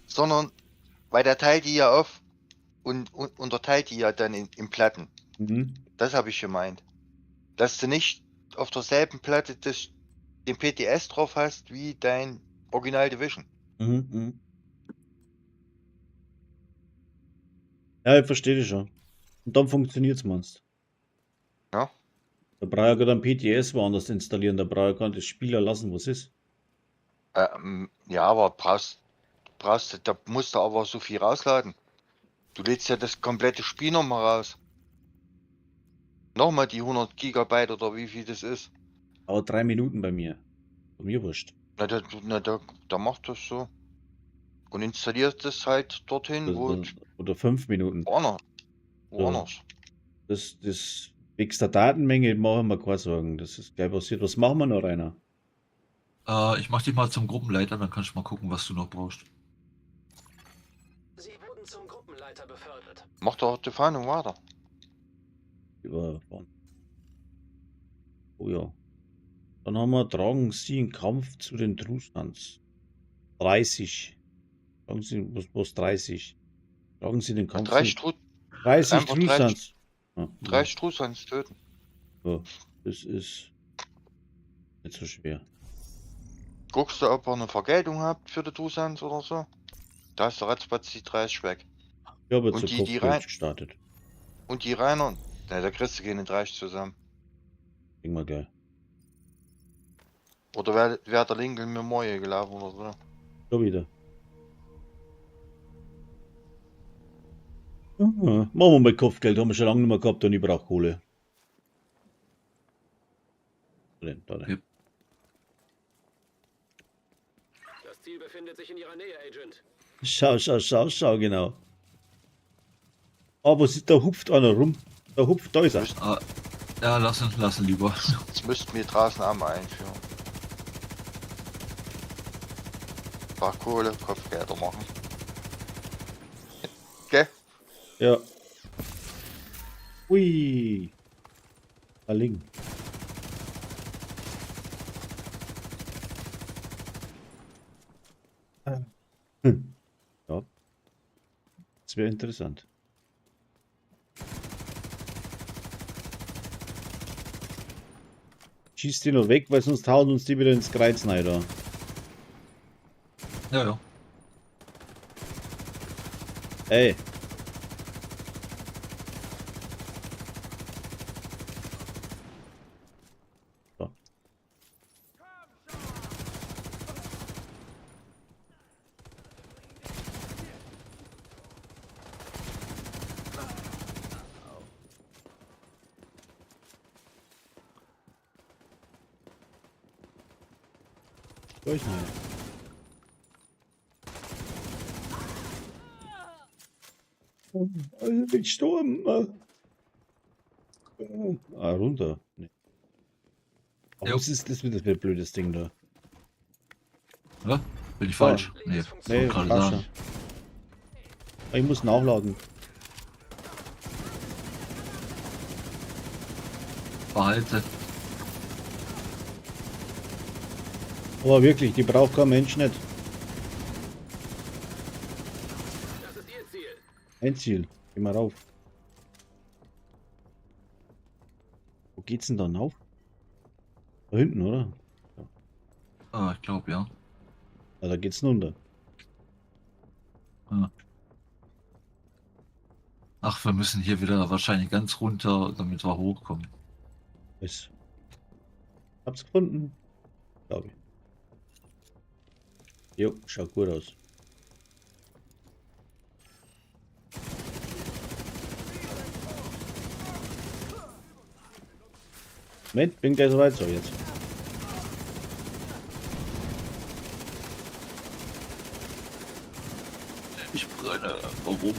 sondern weil der teilt die ja auf und unterteilt die ja dann in Platten. Mhm. Das habe ich gemeint. Dass du nicht auf derselben Platte den PTS drauf hast wie dein Original Division. Mhm, mhm. Ja, ich verstehe dich schon. Und dann funktioniert's, meinst du? Ja. Da brauche ich ja gerade einen PTS woanders installieren, da brauche ich gar nicht das Spieler lassen, was ist. Ja, aber brauchst du, da musst du aber so viel rausladen. Du lädst ja das komplette Spiel nochmal raus. Nochmal die 100 Gigabyte oder wie viel das ist. Aber 3 Minuten bei mir. Bei mir wurscht. Na, da macht das so. Und installiert das halt dorthin, wo Oder, oder 5 Minuten. woanders. Ja. Woanders. Das wegen der Datenmenge machen wir keine Sorgen. Das ist gleich passiert. Was machen wir noch, Rainer? Ich mach dich mal zum Gruppenleiter, dann kannst du mal gucken, was du noch brauchst. Sie wurden zum Gruppenleiter befördert. Mach doch die Fahndung weiter. Überfahren. Oh ja. Dann haben wir, tragen Sie in Kampf zu den Trusans. 30. Tragen Sie, was 30? Tragen Sie den Kampf Drei, zu Stru 30 einfach 30 Trusans. Ah, drei Strusans töten. ja, das ist nicht so schwer. Guckst du, ob ihr eine Vergeltung habt für die Trusans oder so? Da ist der ratzfatz die 30 weg. Ich habe jetzt Und so die Kopfgeld rein- gestartet. Und die Rainer, na, da kriegst du keine 30 zusammen. Kriegen wir gleich. Oder wär der Lincoln Memorial gelaufen oder so. Schon wieder. Ah, machen wir mal Kopfgeld, haben wir schon lange nicht mehr gehabt und ich brauche Kohle. Da, da, da. Okay. Das Ziel befindet sich in Ihrer Nähe, Agent. Schau, schau, schau, schau, genau. Aber da hupft einer rum. Da hupft, da ist er. Ah, ja, lassen lieber. Das müssten wir draußen auch mal einführen. Einfach Kohle, Kopfgelder machen. Gell? Ja. Ui. Da liegen. Hm. Ja. Das wäre interessant. Schieß die noch weg, weil sonst hauen uns die wieder ins Kreuz rein da. Ja, ja. Ey. So. Durch nicht. Ich bin gestorben. Ah, runter. Nee. Aber Jo. was ist das wieder für ein blödes Ding da? Ja? Bin ich falsch? Nee, Nee, wollte gerade passt sagen. schon. Ich muss nachladen. Behalte. Aber wirklich, die braucht kein Mensch nicht. Das ist Ihr Ziel. Ein Ziel. Geh mal rauf. Wo geht's denn dann auf? Da hinten, oder? Ah, ich glaube, ja. Ah, da geht's runter. Ja. Ach, wir müssen hier wieder wahrscheinlich ganz runter, damit wir hochkommen. Es. Hab's gefunden. Glaube ich. Jo, schaut gut aus. Moment, bin gleich soweit. So, jetzt. Ich brenne. Warum?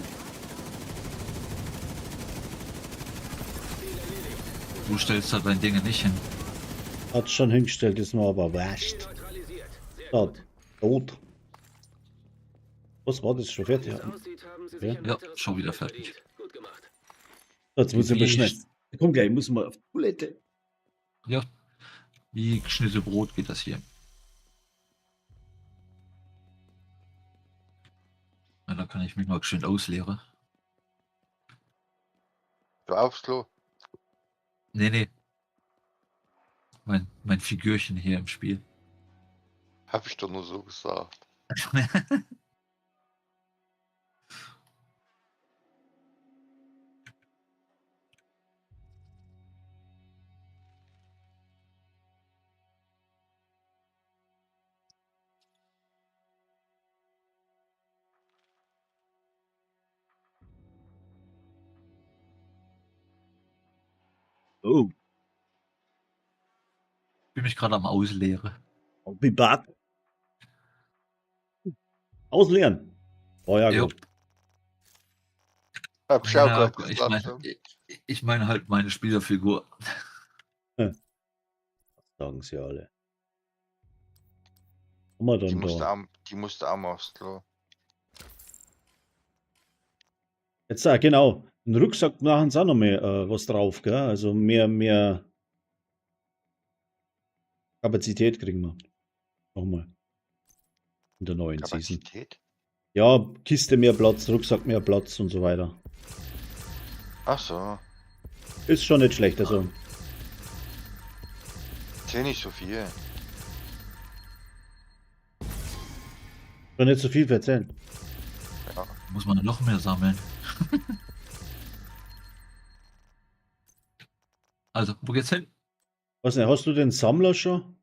Du stellst da dein Ding nicht hin. Hat schon hingestellt, ist mir aber wurscht. Neutralisiert. Sehr Ja, gut. tot. Was war das schon fertig? Wie es aussieht, haben Sie Ja. sich ein Ja, weiteres schon wieder Kopfgeld fertig. verdient. Gut gemacht. Jetzt muss ich aber Wie schnell. Komm gleich, ich muss mal auf die Toilette. Ja. Wie geschnitte Brot geht das hier. Na, da kann ich mich mal geschwind ausleeren. Du aufs Klo. Nee, nee. Mein Figürchen hier im Spiel. Hab ich doch nur so gesagt. Oh, Bin mich gerade am Ausleeren. wie Bad. Ausleeren. Oh ja, Jo. gut. Hab ich auch Ja, grad ich gesagt. meine ich mein halt meine Spielerfigur. Sagen sie alle. Haben wir Die dann musste da? auch, die musste auch mal aufs Klo. Jetzt, ah, genau. Ein Rucksack machen sie auch noch mehr was drauf, gell? Also mehr Kapazität kriegen wir. Nochmal. In der neuen Season. Kapazität? Ja, Kiste mehr Platz, Rucksack mehr Platz und so weiter. Ach so. Ist schon nicht schlecht, also. Zähl nicht so viel. Schon nicht so viel erzählen. Muss man noch mehr sammeln. Also, wo geht's hin? Was nicht, hast du den Sammler schon?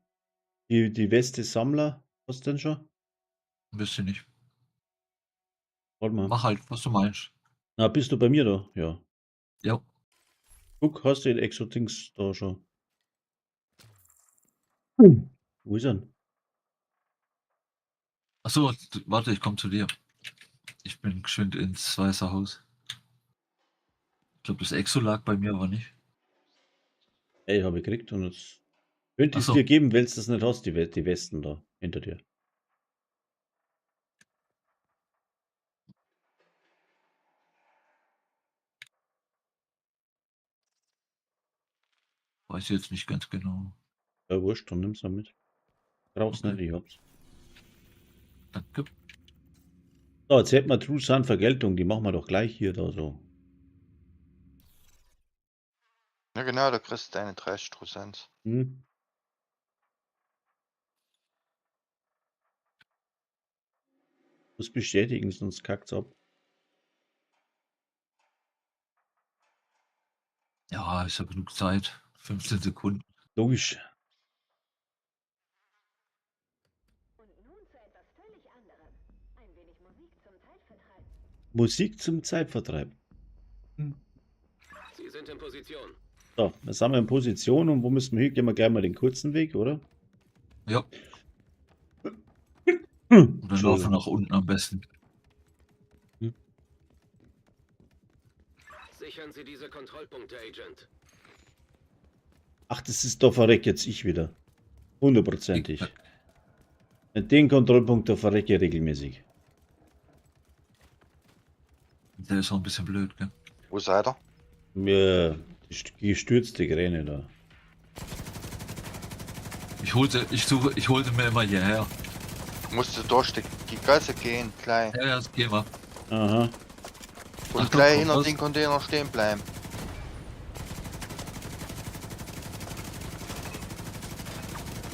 Die Weste Sammler, hast du den schon? Wüsste nicht. Warte mal. Mach halt, was du meinst. Na, bist du bei mir da? Ja. Ja. Guck, hast du den Exo-Dings da schon? Wo ist er denn? Achso, warte, ich komme zu dir. Ich bin geschwind ins Weiße Haus. Ich glaube, das Exo lag bei mir aber nicht. Ey, habe ich gekriegt und jetzt könnte ich Ach so. dir geben, wenn du das nicht hast, die Westen da hinter dir. Weiß ich jetzt nicht ganz genau. Ja, wurscht, dann nimm's mal mit. Brauchst Okay. nicht, ich hab's. Danke. So, jetzt hätten wir True Sun Vergeltung, die machen wir doch gleich hier da so. Ja genau, da kriegst du deine 30 Trusans. Hm? Muss bestätigen, sonst kackt's ab. Ja, ist ja genug Zeit. 15 Sekunden. Logisch. Und nun zu etwas völlig anderem. Ein wenig Musik zum Zeitvertreib. Musik zum Zeitvertreib. Sie sind in Position. So, jetzt sind wir in Position und wo müssen wir hin? Gehen wir gleich mal den kurzen Weg, oder? Ja, Hm. und dann laufen wir nach unten am besten. Sichern Sie diese Kontrollpunkte, Agent. Ach, das ist doch verreckt jetzt ich wieder. Hundertprozentig. Mit den Kontrollpunkt da verrecke ich regelmäßig. Der ist auch ein bisschen blöd, gell? Wo seid ihr? Mir die gestürzte Gräne da. Ich holte, ich suche, ich holte mir immer hierher. Musst du durch die Gasse gehen, gleich. Ja, ja, das gehen wir. Aha. Und Achtung, gleich kommt hinter was? den Container stehen bleiben.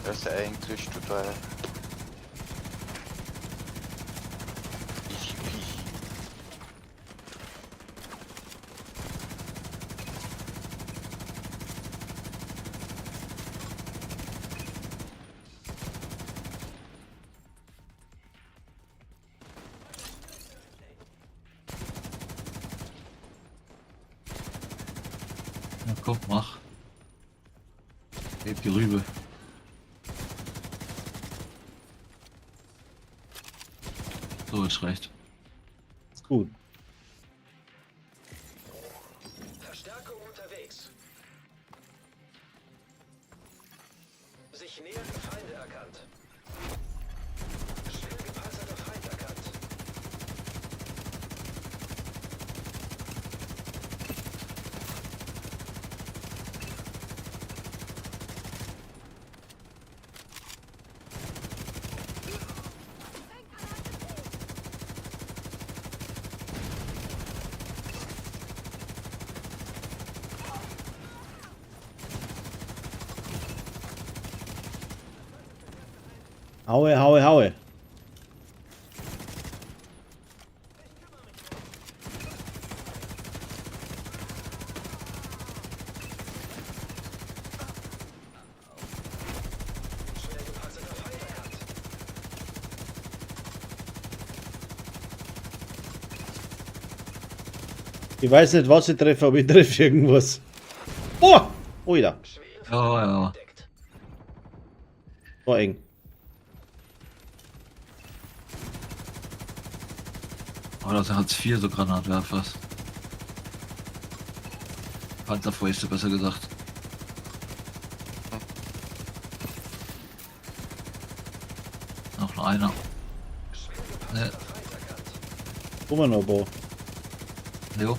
Das ist eigentlich total easy peasy. Ja, komm, mach. Heb die Rübe. So, ist recht. Gut. Verstärkung unterwegs. Sich nähernde Feinde erkannt. Schwer gepanzerter Feind erkannt. Haue, haue, haue. Schwer gepanzerter Feind erkannt. Ich weiß nicht, was ich treffe, aber ich treffe irgendwas. Oh! Oida. Schwere Ja, ja. entdeckt. War eng. Aber das hat's vier so Granatwerfers. Panzerfäuste, besser gesagt. Noch nur einer. Schwer gepanzerter Feind erkannt. Guck mal noch, boah. Jo.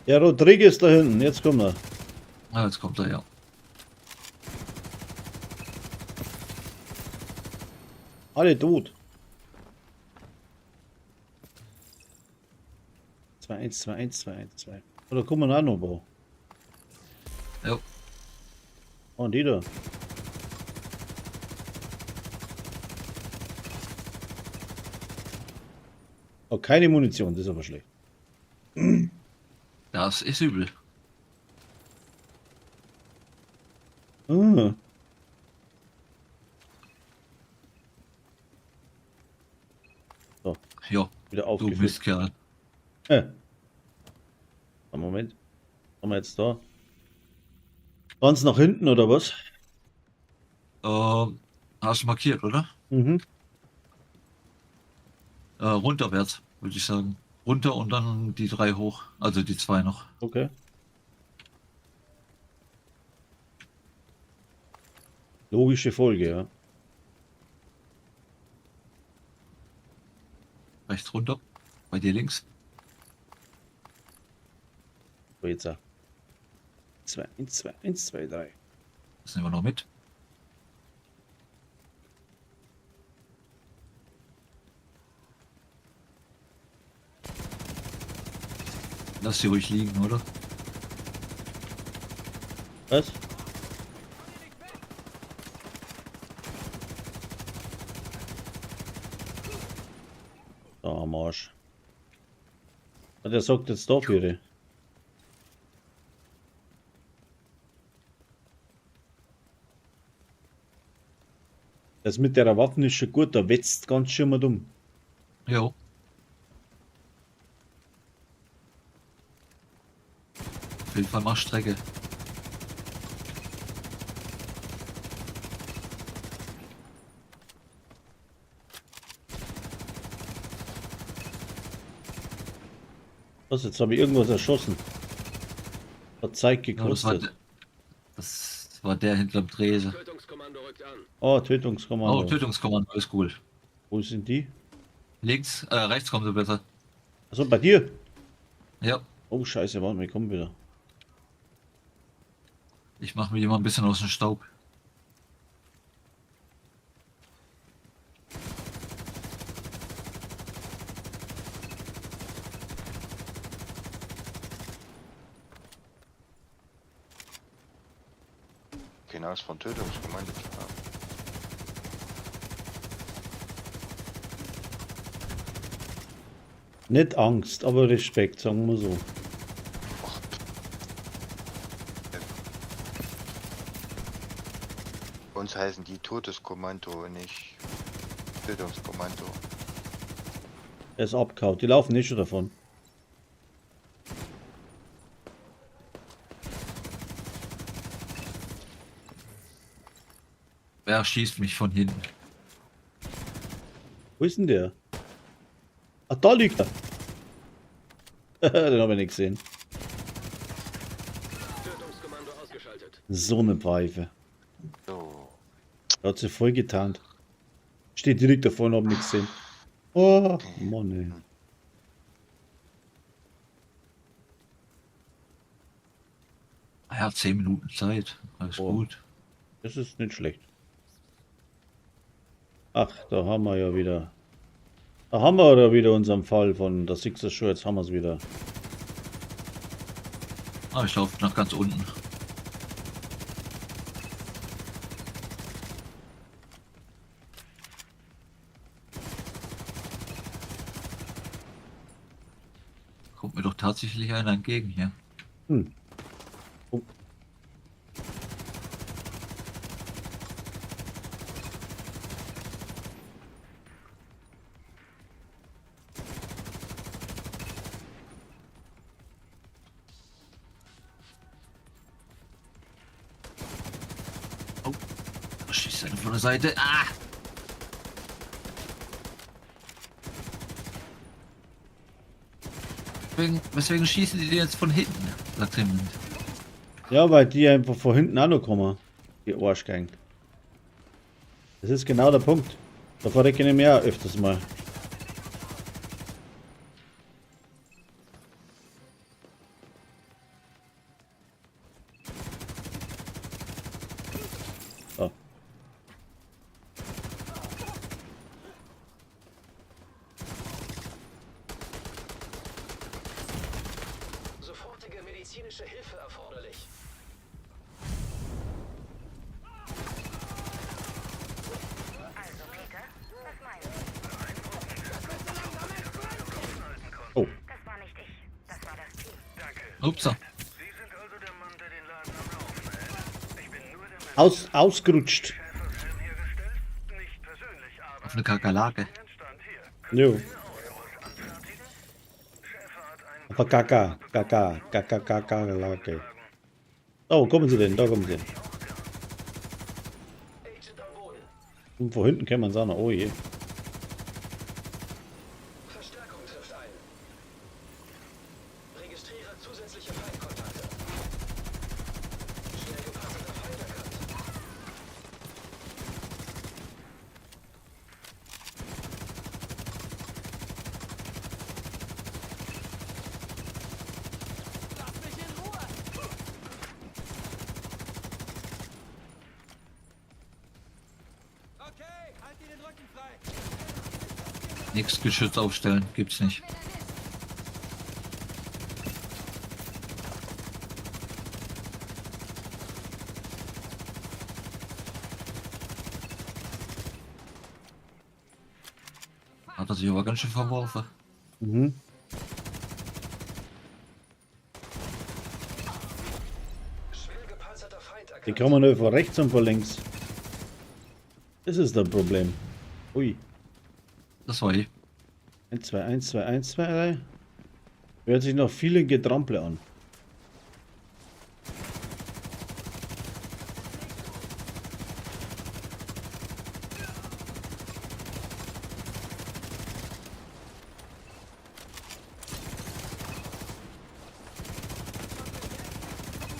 Ja, Rodriguez da hinten. Jetzt kommt er. Ah, jetzt kommt er, ja. Alle tot. 2, 1, 2, 1, 2, 1, 2. Oder kommen auch noch, boah. Jo. Und die da. Oh, keine Munition, das ist aber schlecht. Das ist übel. Ah. So, Ja, wieder du aufgefüllt. Mistkerl. Moment. Was haben wir jetzt da? Ganz nach hinten oder was? Hast du markiert, oder? Mhm. Runterwärts, würde ich sagen. Runter und dann die drei hoch. Also die zwei noch. Okay. Logische Folge, ja. Rechts runter. Bei dir links. So, jetzt auch. 2, 1, 2, 1, 2, 3. Das nehmen wir noch mit. Lass sie ruhig liegen, oder? Was? Da am Arsch. Ah, der sagt jetzt dafür. Das mit der Waffen ist schon gut, da wetzt ganz schön mal dumm. Jo. Auf jeden Fall mach Strecke. Was, jetzt habe ich irgendwas erschossen. Hat Zeit Ja, das war, gekostet. das war der hinterm Tresen. Tötungskommando rückt an. Oh, Tötungskommando. Oh, Tötungskommando ist cool. Wo sind die? Links, rechts kommt sie besser. Achso, bei dir? Ja, Oh, scheiße, warte, wir kommen wieder. ich mache mich immer ein bisschen aus dem Staub. Keine Angst vor Tötungskommando zu haben. Nicht Angst, aber Respekt, sagen wir so. Bei uns heißen die Todeskommando und nicht Tötungskommando. Er ist abgehauen. Die laufen nicht schon davon. Wer schießt mich von hinten? Wo ist denn der? Ach, da liegt er. Den habe ich nicht gesehen. Tötungskommando ausgeschaltet. So eine Pfeife. So. Da hat sie voll getarnt. Steht direkt davor und hab nichts gesehen. Oh, Mann, ey. Ah ja, 10 Minuten Zeit. Alles Oh. gut. Das ist nicht schlecht. Ach, da haben wir ja wieder. Da haben wir ja wieder unseren Fall von der Sixer Show. Jetzt haben wir es wieder. Ah, ich laufe nach ganz unten. Kommt mir doch tatsächlich einer entgegen hier. Hm. Oh. Da schießt einer von der Seite. Ah! Weswegen schießen die denn jetzt von hinten? Sagt jemand. Ja, weil die einfach von hinten auch noch kommen. Die Arschgeigen. Das ist genau der Punkt. Da verrecke ich nämlich auch öfters mal. So. Sofortige medizinische Hilfe erforderlich. Also, Peter, was meinst du? Oh, Das war nicht ich, das war das Team. Upsa. ausgerutscht. Auf eine Kakerlake. Jo. Aber Kaka, Kaka, Kaka, Kaka, Lake. Oh, wo kommen sie denn? Da kommen sie. Agent am Boden. Und von hinten kann man sagen, oh je. Registriere zusätzliche Feindkontakte. Schwer gepanzerter Feind erkannt. Okay, halt dir den Rücken frei. Nichts Geschütz aufstellen, gibt's nicht. Hat er sich aber ganz schön verworfen. Mhm. Schwer gepanzerter Feind Die erkannt. kann man nur von rechts und von links. Das ist das Problem. Ui. Das war ich. 1, 2, 1, 2, 1, 2, 3. Hört sich noch viele Getrample an.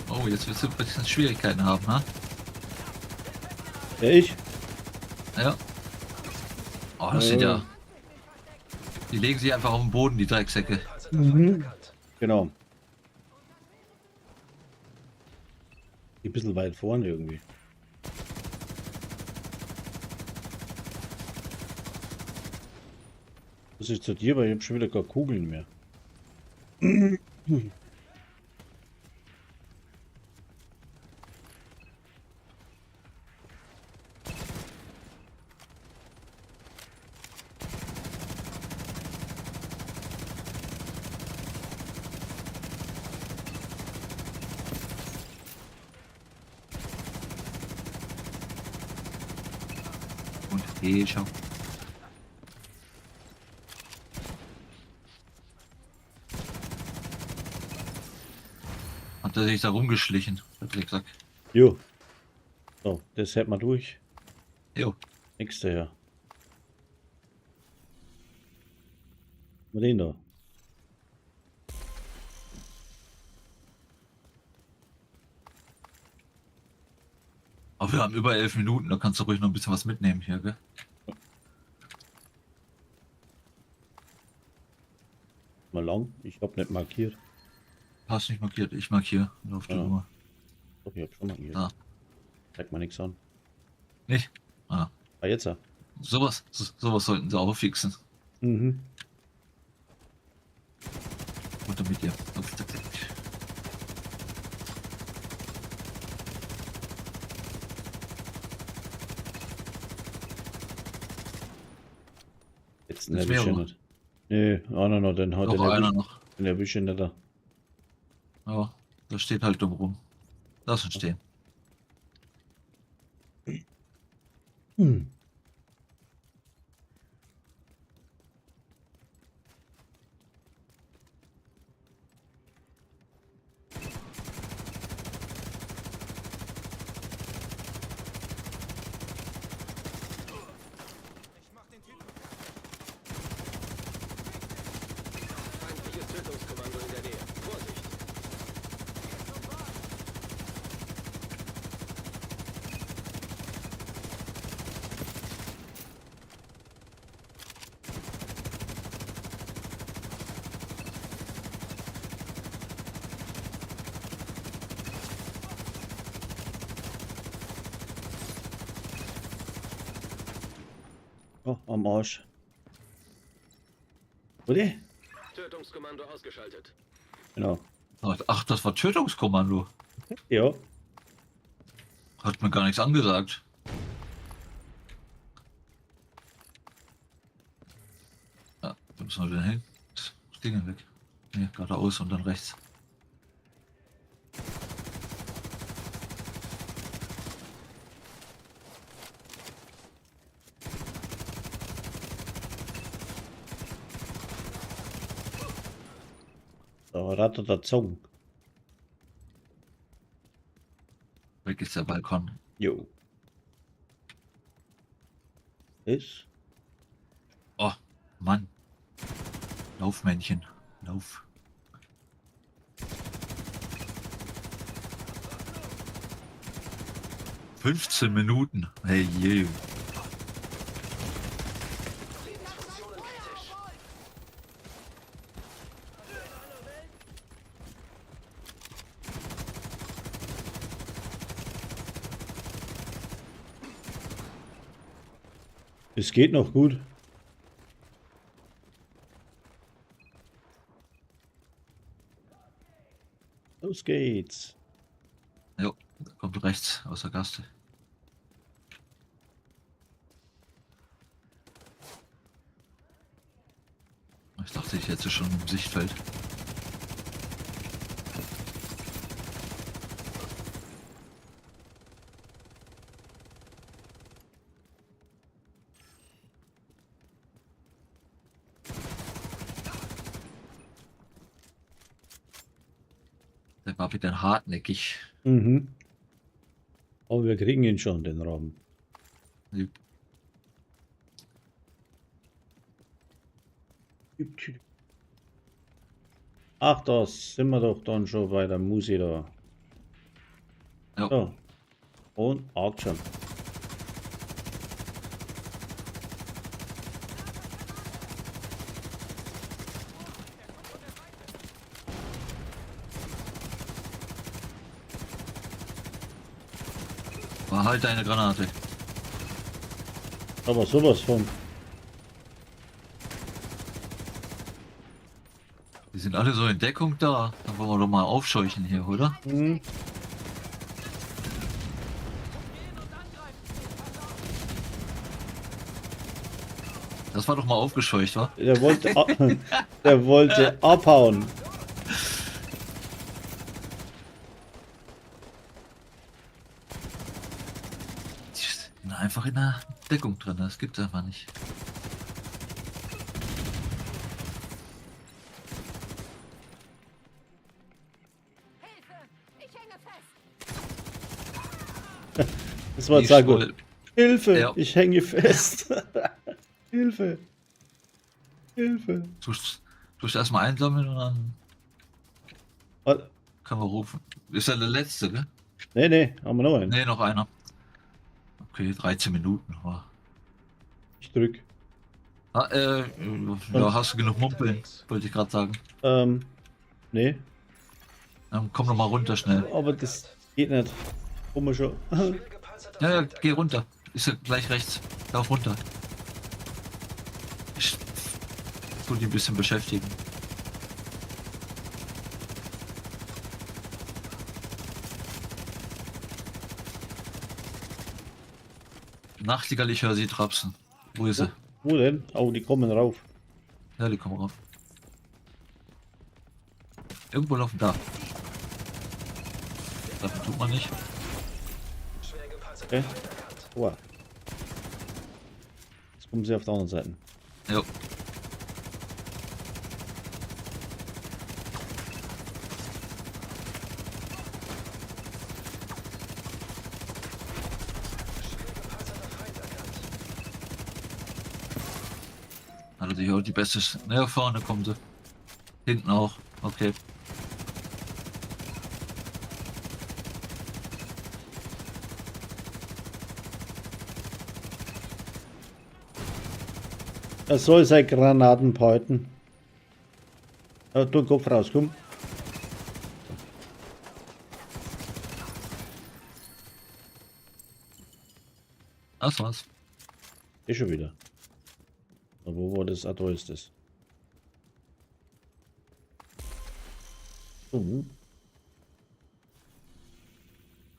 Oh, jetzt wirst du ein bisschen Schwierigkeiten haben, ha? Ja, ich? Ja. Oh, das sind ja. Die legen sich einfach auf den Boden, die Drecksäcke. Panzerter Feind erkannt. Genau. Ein bisschen weit vorne irgendwie. Das ist zu dir, weil ich habe schon wieder keine Kugeln mehr. Und hey, schau. Hat er sich da rumgeschlichen, der Drecksack. Jo. So, das hält man durch. Jo. Nächster her. Mal den da. Aber wir haben über 11 Minuten, da kannst du ruhig noch ein bisschen was mitnehmen hier, gell? Mal lang. Ich hab nicht markiert. Hast nicht markiert, ich markiere auf die Ja. Uhr. Doch, ich hab schon markiert. Ah. Zeigt mal nichts an. Nicht? Ah. Ah, jetzt. Ja. Sowas sollten sie auch fixen. Mhm. Runter mit dir. Zack, zack, zack. Jetzt Jetzt erwische ich mehrere. nicht. Nee, einer noch, den hat Noch den einer erwisch, noch. den erwische ich nicht. Da. Ja, da steht halt dumm rum. Lass uns stehen. Hm. Ich mach den Typen. Feindliches Tötungskommando in der Nähe. Vorsicht! Oh, am Arsch. Oder? Tötungskommando ausgeschaltet. Genau. Ach, das war Tötungskommando. Ja. Hat mir gar nichts angesagt. Ja, da müssen wir wieder hin. Das Ding weg. Ne, geradeaus und dann rechts. Da rattert der Zong. Weg ist der Balkon. Jo. Ist? Oh, Mann. Lauf, Männchen. Lauf. 15 Minuten. Hey je. Lebensfunktionen kritisch. Es geht noch gut. Los geht's. Jo, kommt rechts aus der Gaste. Ich dachte, ich hätte schon im Sichtfeld. Der war wieder hartnäckig. Mhm. Aber wir kriegen ihn schon, den Raben. Ach, da sind wir doch dann schon bei der Musi da. Ja. So. Und Action. War halt eine Granate. Aber sowas von. Die sind alle so in Deckung da. Dann wollen wir doch mal aufscheuchen hier, oder? Mhm. Das war doch mal aufgescheucht, wa? Der wollte, der wollte abhauen. Die sind einfach in der Deckung drin. Das gibt's einfach nicht. Hilfe! Ich hänge fest! Das war Ich sehr gut. Hilfe, Ja. ich hänge fest. Hilfe. Hilfe. Tust, tust erstmal einsammeln und dann Warte. können wir rufen. Ist ja der letzte, ne? Nee, nee, haben wir noch einen. Ne, noch einer. Okay, 13 Minuten. War. Ich drück. Ah, ja, hast du genug Mumpeln, wollte ich gerade sagen. Nee, Dann komm noch mal runter schnell. aber das geht nicht. Kommen wir schon. Schwer gepanzerter Ja, ja, Feind geh runter. Ist ja gleich rechts. Lauf runter. Ich tu die ein bisschen beschäftigen. Nachtigall, ich höre sie trapsen. Wo ist sie? Wo denn? Oh, die kommen rauf. Ja, die kommen rauf. Irgendwo laufen da. Davon tut man nicht. Schwer gepanzerter Okay. Feind erkannt. Wow. Jetzt kommen sie auf der anderen Seite. Jo. Schwer gepanzerter Feind erkannt. Also die, die beste. Ja, vorne kommen sie. Hinten auch. Okay. Er soll seine Granaten behalten. Ja, tu den Kopf raus, komm. Das war's. Ist schon wieder. Aber wo war das? Ah, da ist das. So.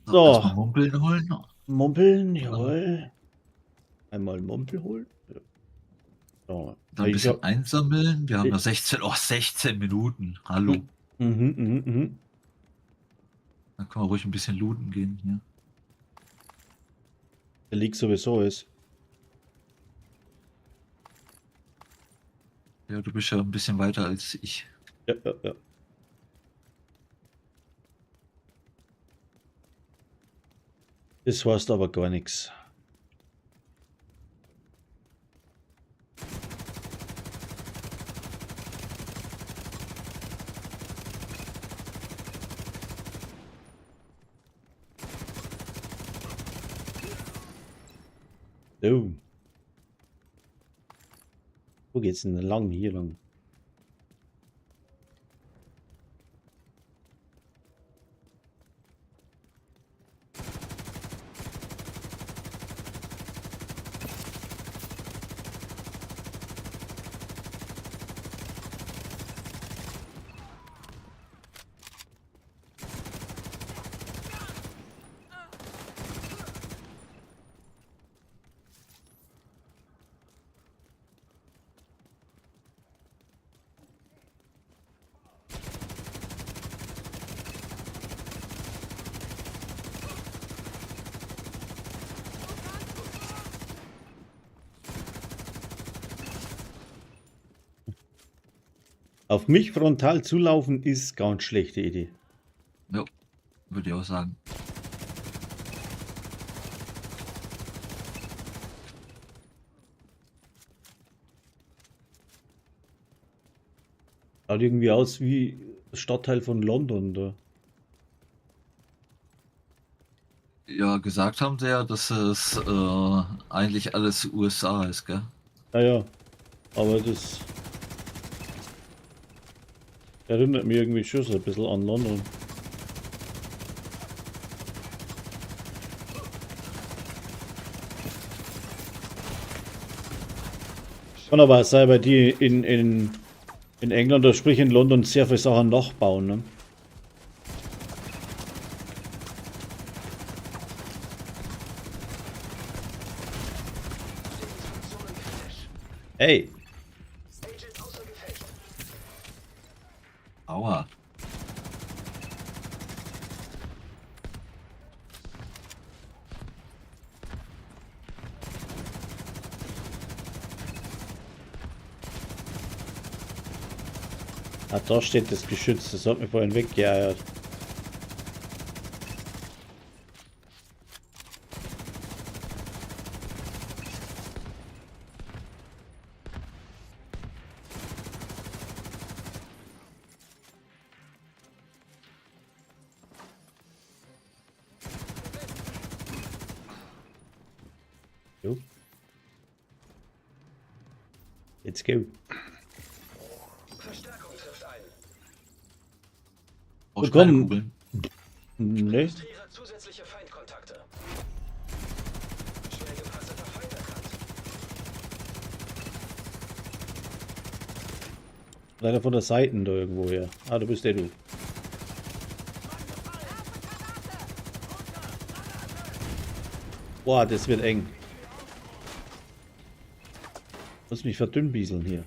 So. Erstmal Mumpeln holen. Mumpeln, jawohl. Einmal Mumpel holen. Ja. So. Dann ein Ich bisschen hab- einsammeln. Wir haben ja 16, oh, 16 Minuten. Hallo. Mhm. Dann können wir ruhig ein bisschen looten gehen hier. Der liegt sowieso ist. Ja, du bist ja ein bisschen weiter als ich. Ja. Das heißt aber gar nichts. So. Wo geht's denn lang? Hier lang. Auf mich frontal zulaufen ist ganz schlechte Idee. Ja, würde ich auch sagen. Schaut irgendwie aus wie Stadtteil von London da. Ja, gesagt haben sie ja, dass es eigentlich alles USA ist, gell? Naja, aber das erinnert mich irgendwie schon so ein bisschen an London. Kann aber auch sein, weil die in England, oder sprich in London, sehr viele Sachen nachbauen, ne? Ey! Aua. Ah, da steht das Geschütz, das hat mich vorhin weggeeiert. Jo. Let's go. Verstärkung trifft ein. Brauchst du keine Willkommen. Kugeln? Ne? Registriere zusätzliche Feindkontakte. Schwer gepanzerter Feind erkannt. Leider von der Seite da irgendwo her. Ah, du bist der du. Boah, das wird eng. Muss mich verdünnbieseln hier.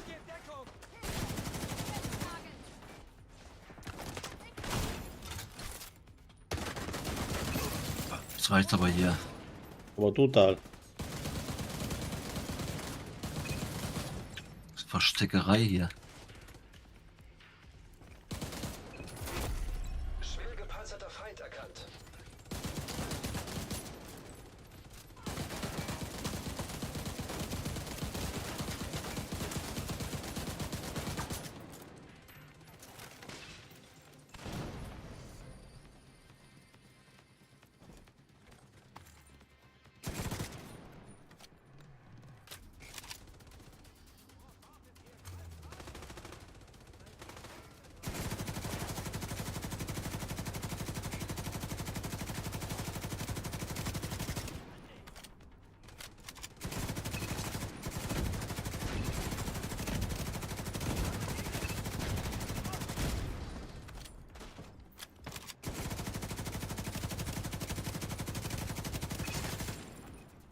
Gib Deckung! Das reicht aber hier. Aber total. Das ist Versteckerei hier. Schwer gepanzerter Feind erkannt.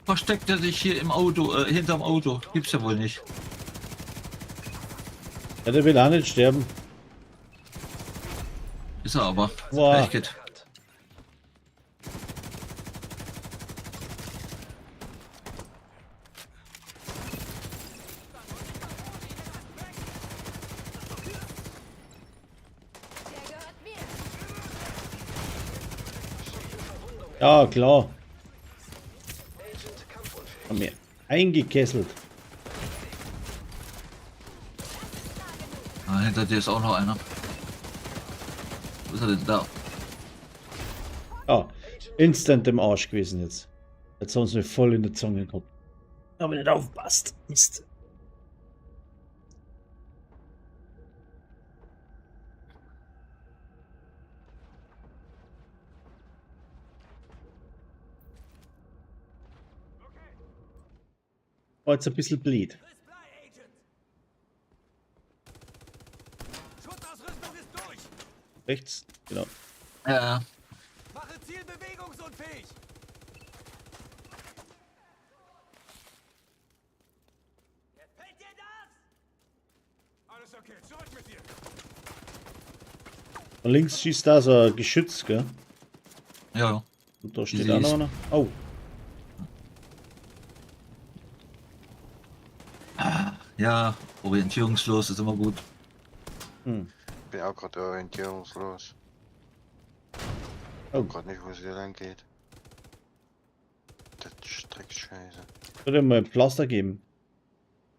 Versteckt er sich hier im Auto, hinterm Auto? Gibt's ja wohl nicht. Ja, der will auch nicht sterben. Ist er aber. Boah. Echt geht. Erkannt. Ja, klar. Haben wir eingekesselt. Ah, hinter dir ist auch noch einer. Wo ist er denn da? Ja, instant im Arsch gewesen jetzt. Jetzt haben sie mir voll in die Zunge gehabt. Aber nicht aufpasst. Mist. War jetzt ein bisschen blöd. Friss Blei, Agent. Schutzausrüstung ist durch. Rechts, genau. Ja, Mache Ziel bewegungsunfähig. Gefällt dir das? Alles okay, zurück mit dir. Von links schießt da so ein Geschütz, gell? ja, ja. Und da steht auch noch Siehst. einer. Oh, Ja, orientierungslos ist immer gut. hm. Bin auch gerade orientierungslos. Oh. Gerade nicht, wo es hier lang geht. Das ist Scheiße. Würde mal ein Pflaster geben.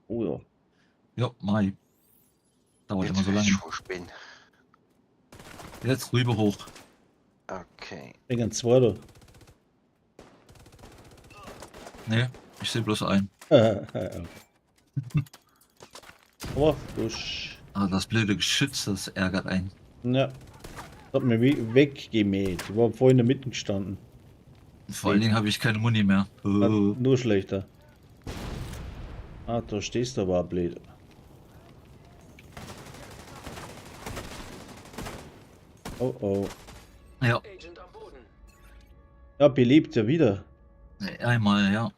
Oh ja. Ja, Mai. Dauert Jetzt immer so weiß lange. ich, wo ich bin. Jetzt rüber hoch. Okay. Wegen zwei da. Nee, ich sehe bloß einen. Okay. Aber frisch. Ah, das blöde Geschütz, das ärgert einen. Ja. Das hat mir weggemäht. Ich war vorhin in der Mitte gestanden. Vor allen Dingen habe ich keine Muni mehr. Ah, nur schlechter. Ah, da stehst du aber auch blöd. Oh oh. Ja, Agent am Boden. Ja, belebt ja wieder. einmal, ja.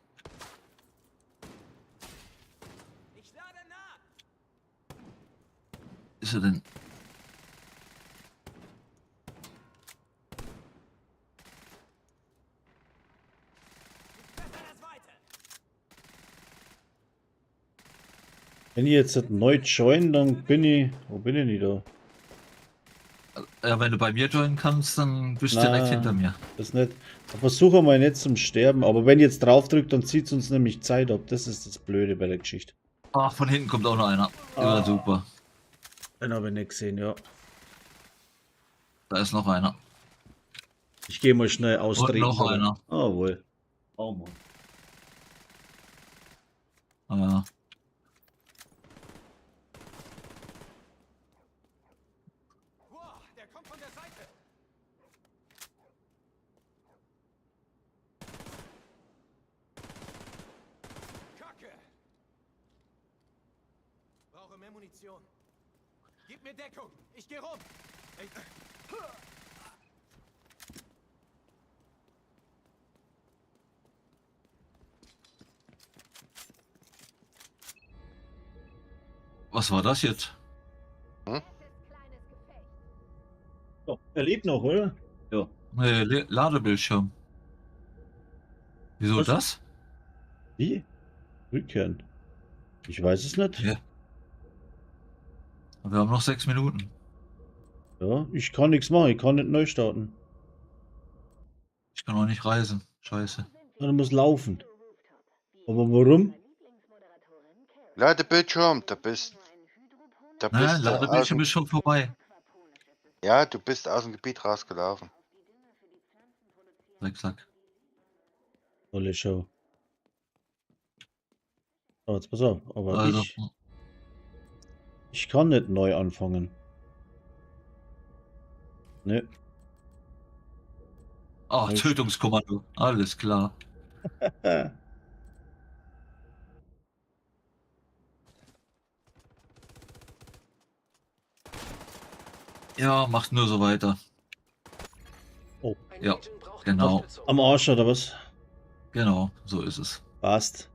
Ich lade nach. Ist er denn? Besser das Weite. Wenn ich jetzt neu join, dann bin ich. Wo bin ich denn da? Ja, wenn du bei mir joinen kannst, dann bist du Na. direkt hinter mir. Das ist nicht. Versuche mal nicht zum Sterben, aber wenn ich jetzt drauf drückt, dann zieht es uns nämlich Zeit ab. Das ist das Blöde bei der Geschichte. Ach, von hinten kommt auch noch einer. Ah. Ja, super. Den habe ich nicht gesehen, ja. Da ist noch einer. Ich gehe mal schnell austreten. Und noch einer. Ah, wohl. Oh Mann. Ah, Wow, der kommt von der Seite. Kacke. Brauche mehr Munition. Gib mir Deckung. Ich gehe rum. Ich... was war das jetzt? Nettes kleines Gefecht. So, er lebt noch, oder? Ja. Nee, Ladebildschirm. Wieso Was? das? Wie? Rückkehren. Ich weiß es nicht. Ja. Wir haben noch 6 Minuten. Ja, ich kann nichts machen. Ich kann nicht neu starten. Ich kann auch nicht reisen. Scheiße. Ja, du musst laufen. Aber warum? Ladebildschirm, da bist Nein, du aus Ladebildschirm dem, ist schon vorbei. ja, du bist aus dem Gebiet rausgelaufen. Drecksack. Tolle Show. So, jetzt pass auf. Aber Also, ich kann nicht neu anfangen. Ne. oh, Tötungskommando. Alles klar. Ja, macht nur so weiter. Oh. Ein Ja, Agent braucht genau. Unterstützung. Am Arsch oder was? Genau, so ist es. Passt.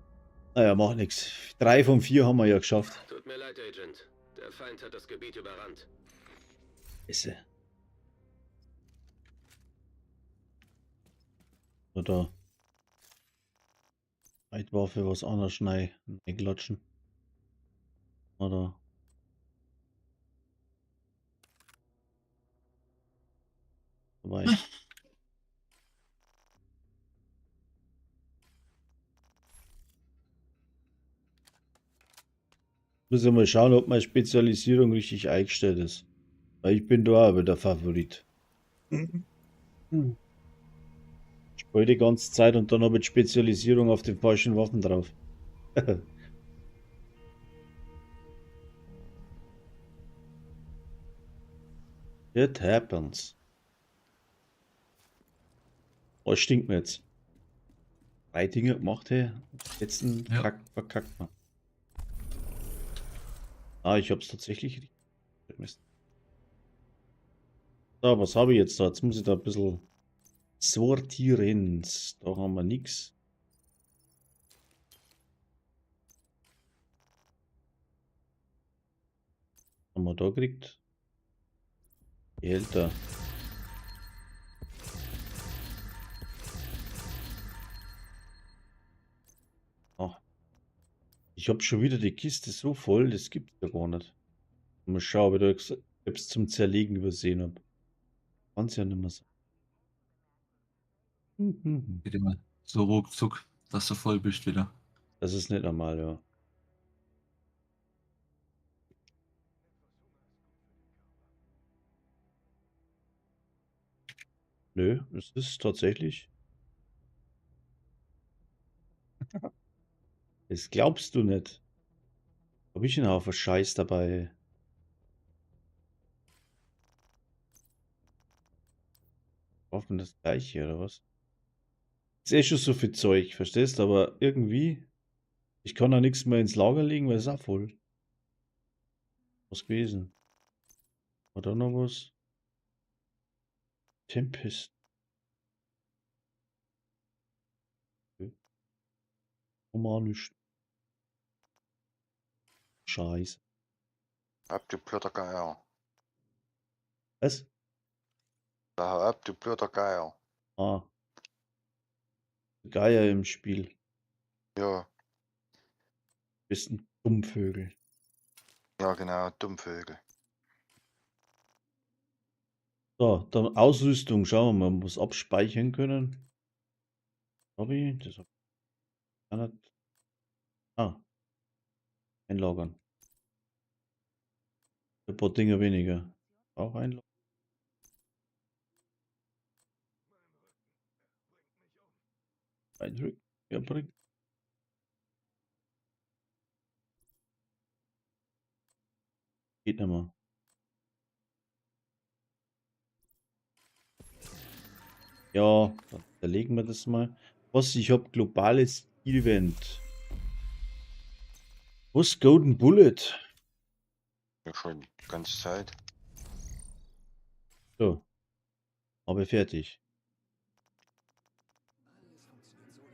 Naja, macht nichts. 3 von 4 haben wir ja geschafft. Tut mir leid, Agent. Der Feind hat das Gebiet überrannt. Scheiße. Oder Leitwaffe, was anderes schnell klatschen. Oder vorbei. Muss ich mal schauen, ob meine Spezialisierung richtig eingestellt ist. Weil ich bin da auch wieder Favorit. Ich spiele die ganze Zeit und dann habe ich Spezialisierung auf den falschen Waffen drauf. It happens. Oh, stinkt mir jetzt. 3 Dinge gemacht, hey. Letzten Ja. Kack, verkackt man. Ah, ich hab's tatsächlich richtig. Mist. So, was habe ich jetzt da? Jetzt muss ich da ein bisschen sortieren. Da haben wir nix. Haben wir da gekriegt? Gehälter. Ach. Ich hab schon wieder die Kiste so voll, das gibt's ja gar nicht. Mal schauen, ob ich da etwas zum Zerlegen übersehen hab. Kann's ja nicht mehr sein. Geht immer so ruckzuck, dass du voll bist wieder. Das ist nicht normal, ja. Nö, es ist tatsächlich. Das glaubst du nicht. Hab ich einen Haufen Scheiß dabei? Braucht man das gleiche, oder was? Ist eh schon so viel Zeug, verstehst du? Aber irgendwie, ich kann da nichts mehr ins Lager legen, weil es auch voll. Was gewesen? War da noch was? Tempest. Okay. Romanisch. Scheiße. Ab, du blöder Geier. Was? Da hau ab, du blöder Geier. Ah. Geier im Spiel. Ja. Bist ein Dummvögel. Ja, genau, Dummvögel. So, dann Ausrüstung. Schauen wir mal, ob wir es abspeichern können. Hab ich? Das hab ich gar nicht. Ah. Einlagern. Ein paar Dinge weniger. Auch einlagern. Eindrücken. Ja, bringt. Geht nicht mehr. Ja, dann zerlegen wir das mal. Was? Ich hab globales Event. Was? Golden Bullet? Ja, schon die ganze Zeit. So. Aber fertig.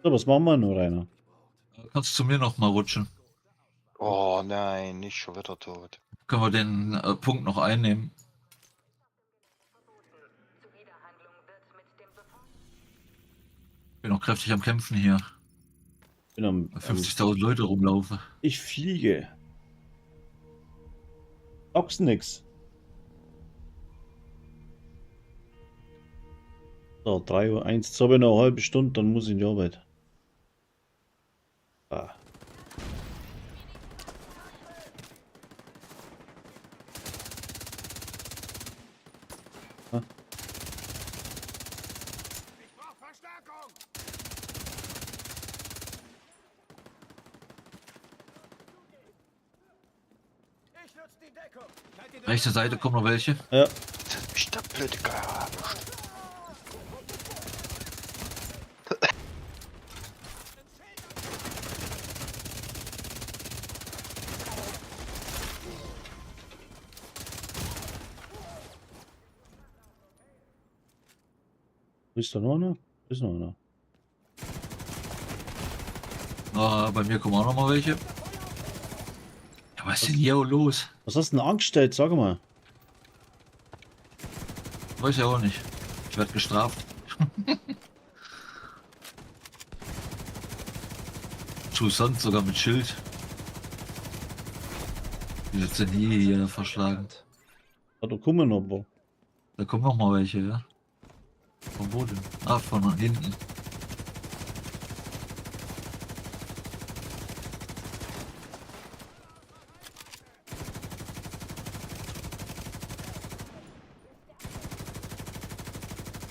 So, was machen wir noch, Rainer? Kannst du zu mir noch mal rutschen? Oh nein, nicht schon wieder tot. Können wir den Punkt noch einnehmen? Bin noch kräftig am Kämpfen hier. Bin am 50.000 Leute rumlaufen. Ich fliege. Sagst nix. So, 3:01 Uhr. Jetzt habe ich noch eine halbe Stunde, dann muss ich in die Arbeit. Ah. Ah. Ich brauch Verstärkung! Ich nutze die Deckung. Halt den Rechte Seite kommen noch welche. Ja. Das hat mich der blöde Geier erwischt. Ist da noch einer? Ist noch einer. Ah, bei mir kommen auch noch mal welche. Ja, was ist denn hier los? Was hast du denn angestellt? Sag mal. Weiß ich auch nicht. Ich werd gestraft. Toussaint sogar mit Schild. Wie wird's denn hier verschlagen? Ah, da kommen noch ein paar. Da kommen noch mal welche, ja? Von wo denn? Ah, von hinten.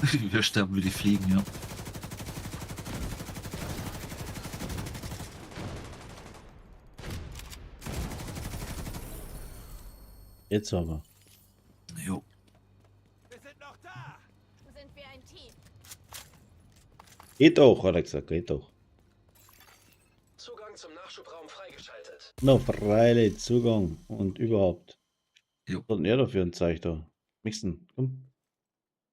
Wir sterben wie die Fliegen, ja. Jetzt aber. Jo. Wir sind noch da! Sind wir ein Team? Geht doch, hat er gesagt, geht doch. Zugang zum Nachschubraum freigeschaltet. Na, freilich, Zugang und überhaupt. Jo. Was hat denn er da für ein Zeug da? Mixen, komm.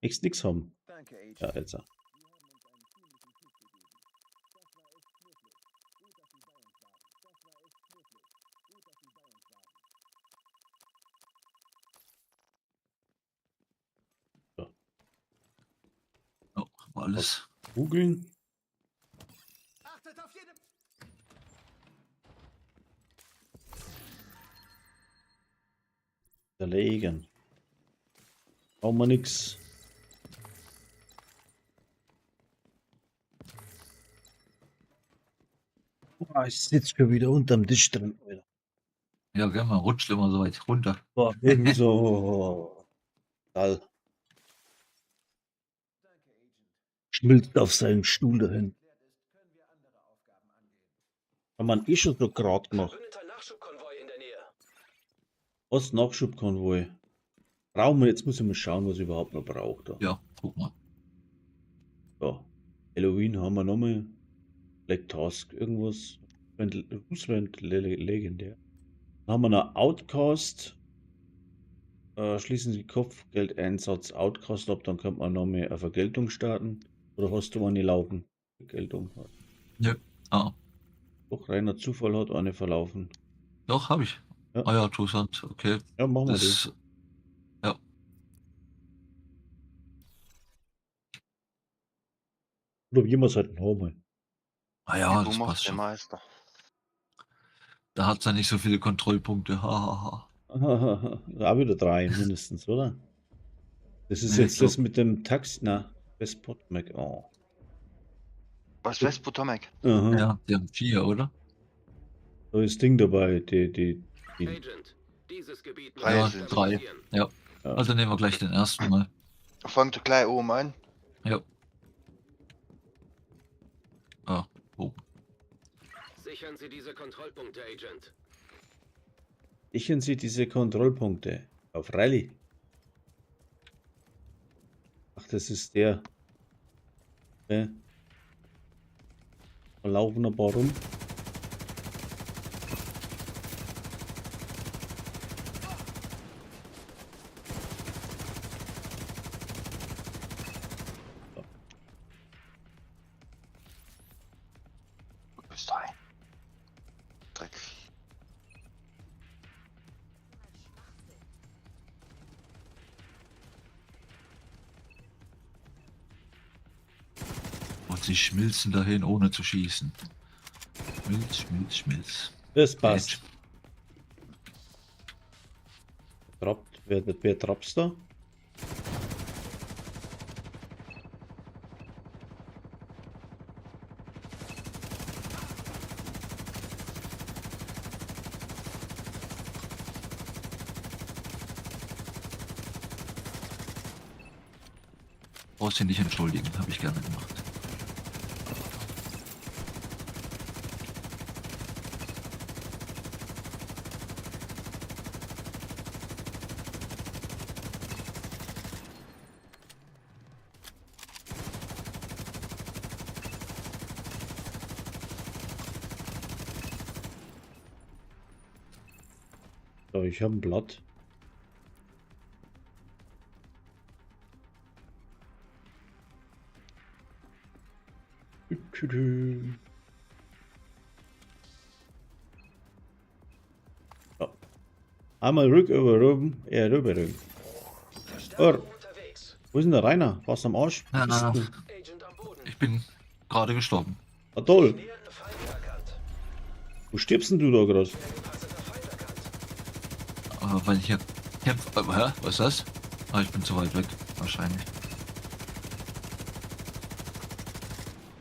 Nix, nix haben. Danke, Agent. Ja, jetzt. auch. Jo, haben wir alles. Googeln. Achtet auf jede... Zerlegen. Brauchen wir nix. Boah, ich sitze schon wieder unterm Tisch drin, Alter. Ja, gell, man rutscht immer so weit runter. Boah, irgendwie so. Total. Schmilzt auf seinem Stuhl dahin. Haben wir eh schon so grad gemacht. Verbündeter Nachschubkonvoi in der Nähe. Was Nachschubkonvoi? Brauchen wir, jetzt muss ich mal schauen, was ich überhaupt noch brauche. Da. Ja, guck mal. Ja. Halloween haben wir nochmal. Black Task, irgendwas. Russland legendär. Dann haben wir noch Outcast. Schließen Sie Kopfgeldeinsatz Outcast ab, dann könnte man nochmal eine Vergeltung starten. Oder hast du eine laufen? Vergeltung. Ah, Doch, reiner Zufall hat eine verlaufen. doch, habe ich. Ja. Ah ja, interessant. Okay. Ja, machen wir das. Das, ja. Probieren wir es halt nochmal. Ah ja, Du das machst passt den schon. Meister. Da hat's ja nicht so viele Kontrollpunkte. Ha, ha, ha. Auch wieder drei mindestens, oder? Das ist Nee, jetzt ich das glaub- mit dem Taxi. Na, West Potomac. Oh. Was West Potomac? Aha. Ja, die haben 4, oder? Da ist Ding dabei, die. Agent, dieses Gebiet Drei Ja, sind 3. Ja. Ja. Also nehmen wir gleich den ersten mal. Fangt gleich oben an. Ja. Ah, oh. Sichern Sie diese Kontrollpunkte, Agent. Sichern Sie diese Kontrollpunkte. Auf Rallye. Ach, das ist der. Okay. Da laufen ein paar rum. Du bist ein. Dreck. Und sie schmilzen dahin, ohne zu schießen. Schmilz, schmilz, schmilz. Das passt. Mensch. Trappt. Wer trappst da? Brauchst dich nicht entschuldigen, habe ich gerne gemacht. So, ich habe ein Blatt. Ja. Einmal rück über rüben, rüber rüben. Verstärkung unterwegs. Wo ist denn der Rainer? Warst du am Arsch? Na, na, na. Bist du? Agent am Boden. Ich bin gerade gestorben. Ah, toll. Nähernde Feinde erkannt. Wo stirbst denn du da gerade? Gepanzerter Feind erkannt. Aber weil ich hier kämpfe. Hä? Was ist das? Ah, ich bin zu weit weg. Wahrscheinlich.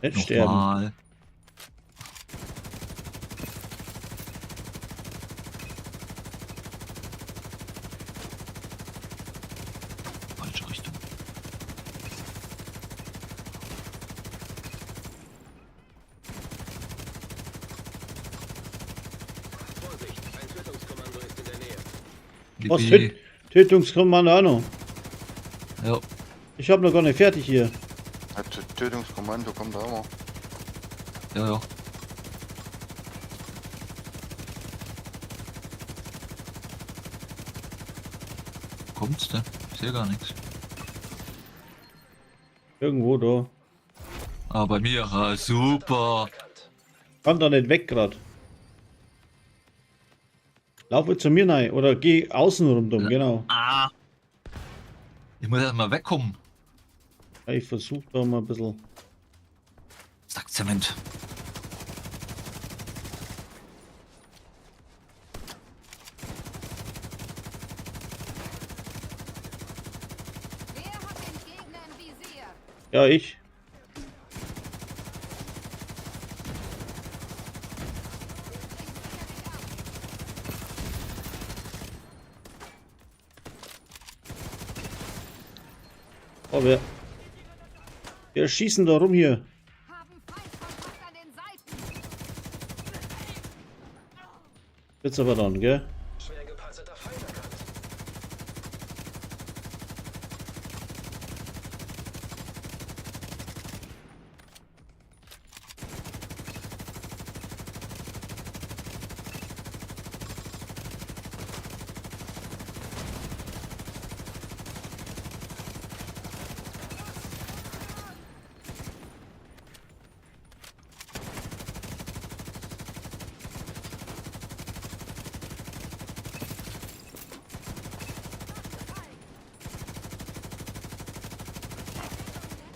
Nicht sterben. Nochmal. Falsche Richtung. Was? Libi. Tötungskommando auch noch. Ja. Ich hab noch gar nicht fertig hier. Ja, Tötungskommando kommt da immer. Ja, ja. Kommt's denn? Ich sehe gar nichts. Irgendwo da. Ah, bei mir. Ah, super. Kann da nicht weg grad. Laufe zu mir rein oder geh außen rundum, genau. Ah. Ich muss erstmal wegkommen. Ja, ich versuche da mal ein bisschen. Sack Zement. Wer hat den Gegner im Visier? Ja, ich. Oh, wir schießen da rum hier. Haben Feindkontakt an den Seiten. Wird's aber dann, gell? Schwer gepanzerter Feind erkannt.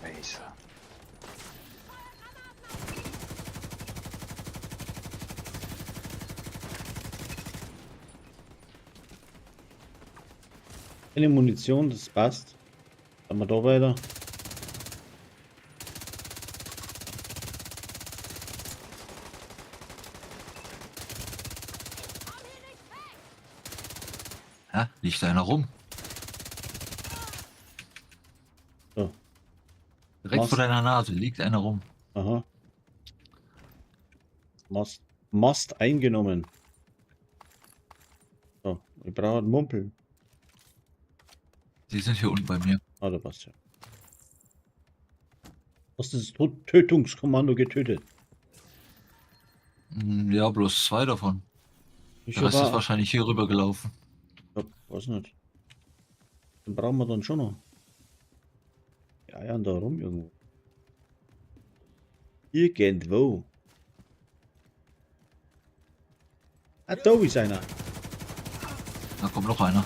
Scheiße. Keine Munition, das passt. Dann wir da weiter. Ja, liegt da einer rum. So. Direkt Was? vor deiner Nase liegt einer rum. Aha. Mast eingenommen. So, ich brauche einen Mumpel. Die sind hier unten bei mir. Ah, da passt ja. Hast du das Tötungskommando getötet? Hm, ja, bloß zwei davon. Ich Der Rest ist war, wahrscheinlich hier rüber gelaufen. ja, weiß nicht. Den brauchen wir dann schon noch. Die eiern da rum irgendwo. Irgendwo. Ah, da ist einer. Da kommt noch einer.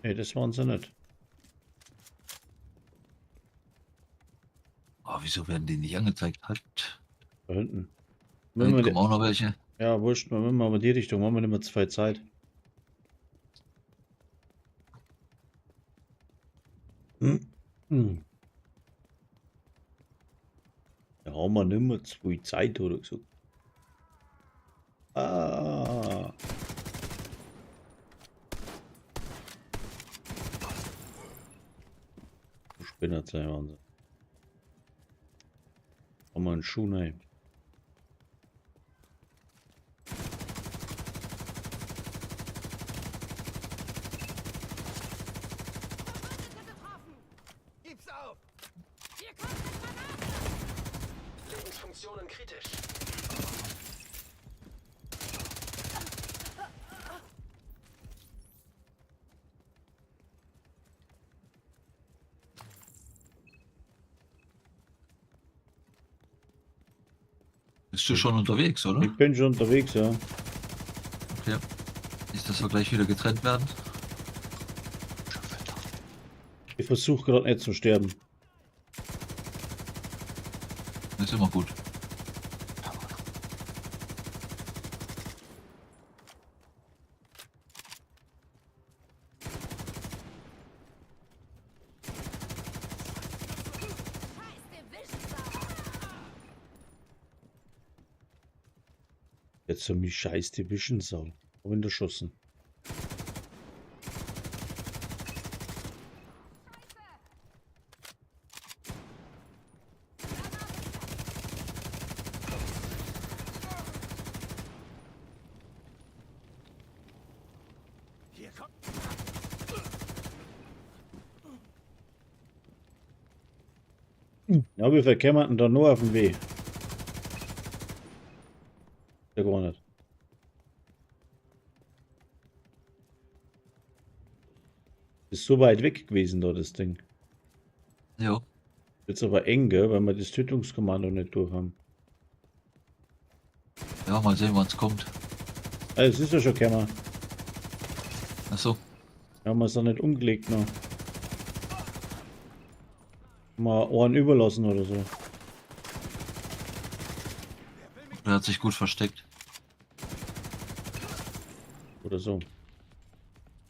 Nee, das waren sie nicht. Oh, wieso werden die nicht angezeigt? Halt. Da hinten. Da Wenn wir hinten die, kommen auch noch welche. ja, wurscht, wir machen aber die Richtung, machen wir nicht mehr zwei Zeit. Hm. Hm. Da haben wir nicht mehr zwei Zeit, oder gesagt. Ah. Du Spinner sein Wahnsinn. Haben wir einen Schuh rein. Verbündete getroffen. Gib's auf! Hier kommt eine Granate. Lebensfunktionen kritisch. Bist du schon unterwegs, oder? Ich bin schon unterwegs, ja. Okay. Nicht, dass wir gleich wieder getrennt werden. Ich versuche gerade nicht zu sterben. Ist immer gut. Scheiß Division Sau. Jetzt so mich scheiß Division Sau. Hab ihn erschossen. Ja, wie viel kämen denn da nur auf dem Weg? Ja, gar nicht. Ist so weit weg gewesen da, das Ding. Ja. Jetzt aber eng, gell, weil wir das Tötungskommando nicht durch haben. Ja, mal sehen, wann's kommt. Ah, es ist ja schon gekommen. Achso. Haben wir es noch nicht umgelegt noch. Mal Ohren überlassen oder so. Der hat sich gut versteckt. Oder so.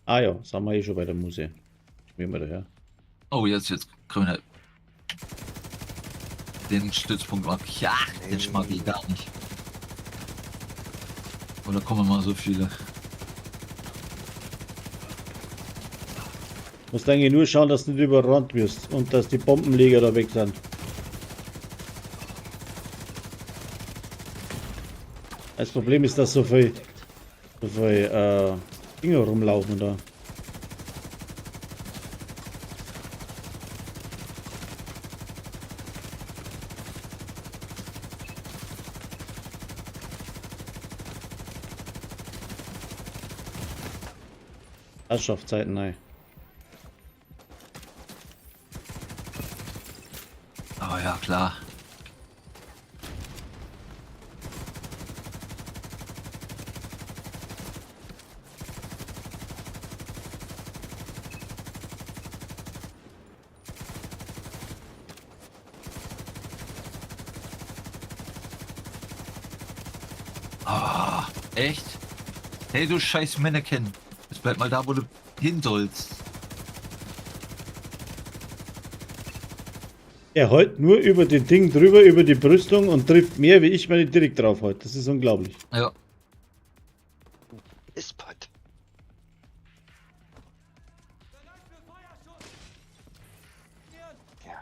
Ah ja, sind wir eh schon bei der Muse. Wie immer daher. Oh, jetzt kriminell. Den Stützpunkt mag ich. Ja, den mag ich gar nicht. Oder kommen mal so viele. Musst eigentlich nur schauen, dass du nicht überrannt wirst und dass die Bombenleger da weg sind. Das Problem ist, dass so viel Dinge rumlaufen da. Herrschaftszeiten, nein. Aber ja, klar. Ah, echt? Hey, du scheiß Mannequin. Jetzt bleib mal da, wo du hin sollst. Er hält nur über den Ding drüber, über die Brüstung und trifft mehr, wie ich meine direkt drauf halte. Das ist unglaublich. Ja. Ist Pott. Bereit für Feuerschutz! Ja, okay.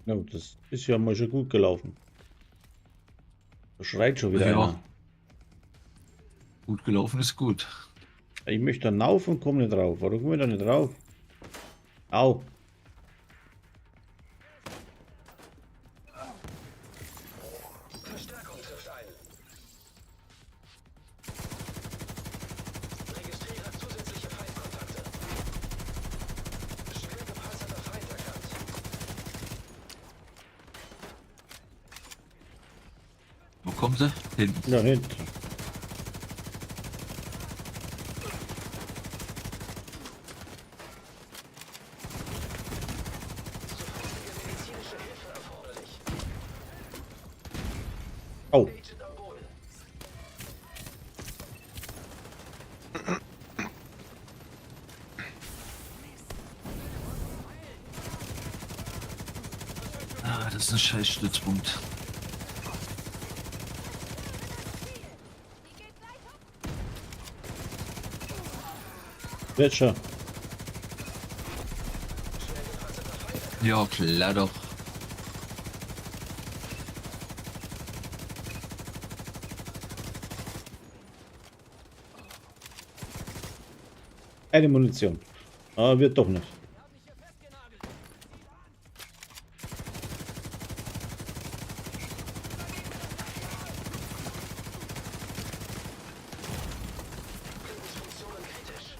Ja, das ist ja mal schon gut gelaufen. Da schreit schon wieder Ja. einer. Gut gelaufen ist gut. Ich möchte da rauf und komme nicht drauf. Warum komme ich da nicht drauf? Au. Verstärkung trifft ein. Registriere zusätzliche Feindkontakte. Schwer gepanzerter Feind erkannt. Wo kommen sie? Hinten. Da hinten. Sofortige medizinische Hilfe erforderlich. Au. Agent am Boden. Ah, das ist ein scheiß Stützpunkt. Wird schon. Ja, klar doch. Eine Munition. Aber wird doch nicht. Funktionen kritisch.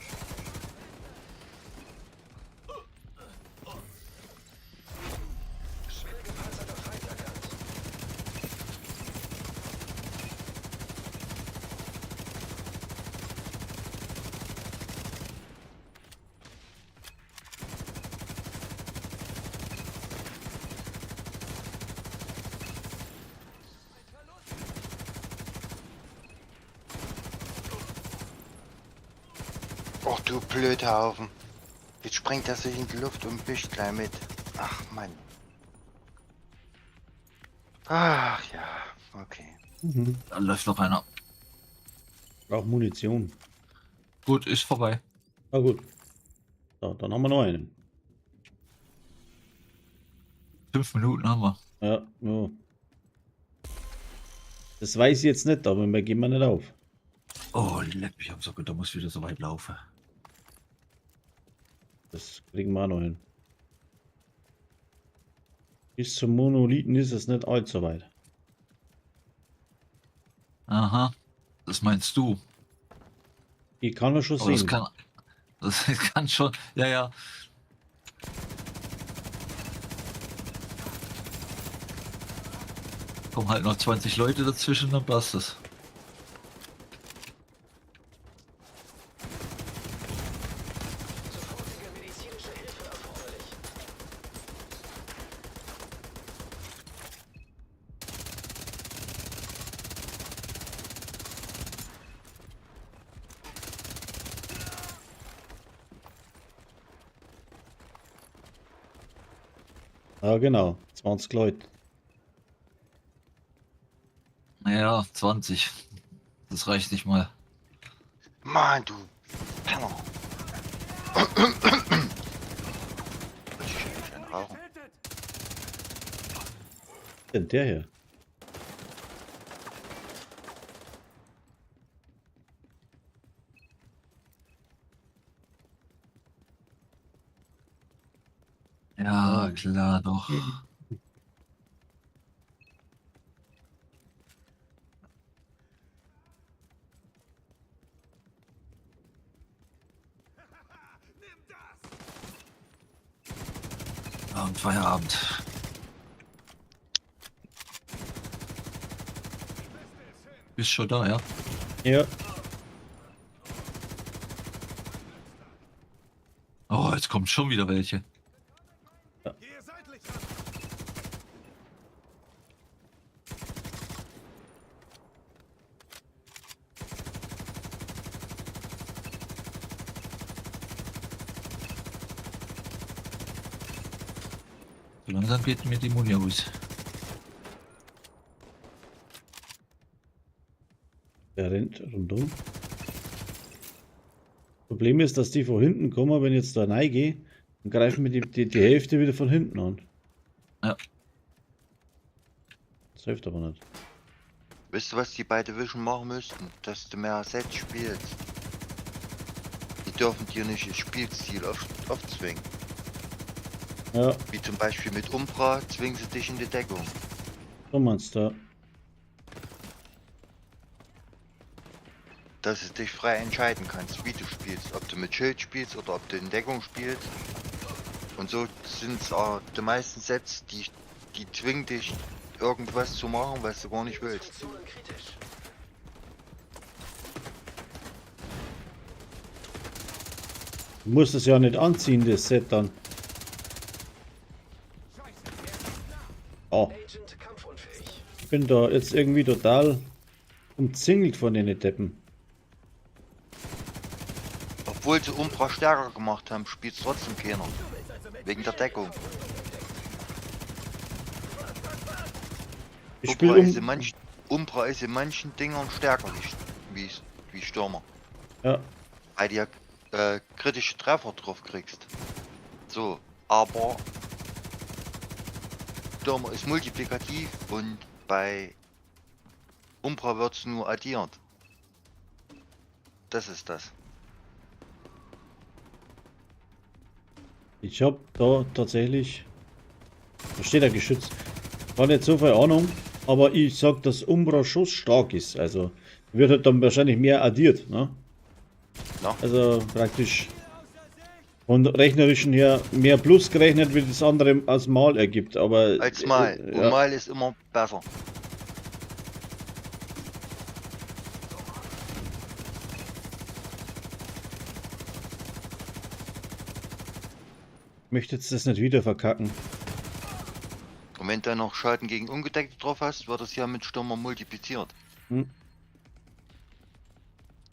Schwer gepanzerter Feind erkannt. Och du Blödhaufen. Jetzt sprengt er sich in die Luft und mischt gleich mit. Ach Mann. Ach ja, okay. Da läuft noch einer. Braucht Munition. Gut, ist vorbei. Na gut. So, dann haben wir noch einen. 5 Minuten haben wir. Ja, ja. Das weiß ich jetzt nicht, aber wir geben wir nicht auf. Oh, leck mich am Sockel, da muss wieder so weit laufen. Das kriegen wir auch noch hin. Bis zum Monolithen ist es nicht allzu weit. Aha, das meinst du. Ich kann das schon Aber das sehen. kann, das kann schon, ja, ja. Kommen halt noch 20 Leute dazwischen, dann passt es. Sofortige medizinische Hilfe erforderlich. Ja, genau. 20 Leute. Naja, 20. Das reicht nicht mal. Mann, du Penner. Wollte ich eigentlich einen rauchen? Getötet! Denn der hier. Ja, klar, doch. Nimm das! Ja, und Feierabend. Bist schon da, ja? Ja. Oh, jetzt kommen schon wieder welche. Gehe seitlich ran! So langsam geht mir die Muni aus. Der rennt rundum. Problem ist, dass die von hinten kommen, wenn ich jetzt da reingehe, dann greifen mir die Hälfte wieder von hinten an. Ja. Das hilft aber nicht. Weißt du, was die bei Division machen müssten? Dass du mehr Sets spielst. Die dürfen dir nicht das Spielstil aufzwingen. Ja, Wie zum Beispiel mit Umbra zwingen sie dich in die Deckung. so meinst du. Dass du dich frei entscheiden kannst, wie du spielst. Ob du mit Schild spielst oder ob du in Deckung spielst. Und so sind es auch die meisten Sets, die zwingen dich, irgendwas zu machen, was du gar nicht willst. Funktionen kritisch. Du musst es ja nicht anziehen, das Set dann. Oh, Agent kampfunfähig. ich bin da jetzt irgendwie total umzingelt von den Deppen. Obwohl sie Umbra stärker gemacht haben, spielt trotzdem keiner. Wegen der Deckung. Ich Umbra spiele ist in um. manchen, Umbra ist in manchen Dingern stärker wie Stürmer. Ja, Weil du ja kritische Treffer drauf kriegst. So, aber Stürmer ist multiplikativ und bei Umbra wird's nur addiert. Das ist das. ich habe da tatsächlich. Da steht ein Geschütz. War nicht so viel Ahnung, aber ich sag, dass Umbra schon stark ist. Also wird halt dann wahrscheinlich mehr addiert, ne? Ja. Also praktisch von rechnerischen her mehr Plus gerechnet, wie das andere als Mal ergibt. Aber Als Mal. Und ja. Mal ist immer besser. Ich möchte jetzt das nicht wieder verkacken. Und wenn du dann noch Schaden gegen Ungedeckte drauf hast, wird das ja mit Stürmer multipliziert.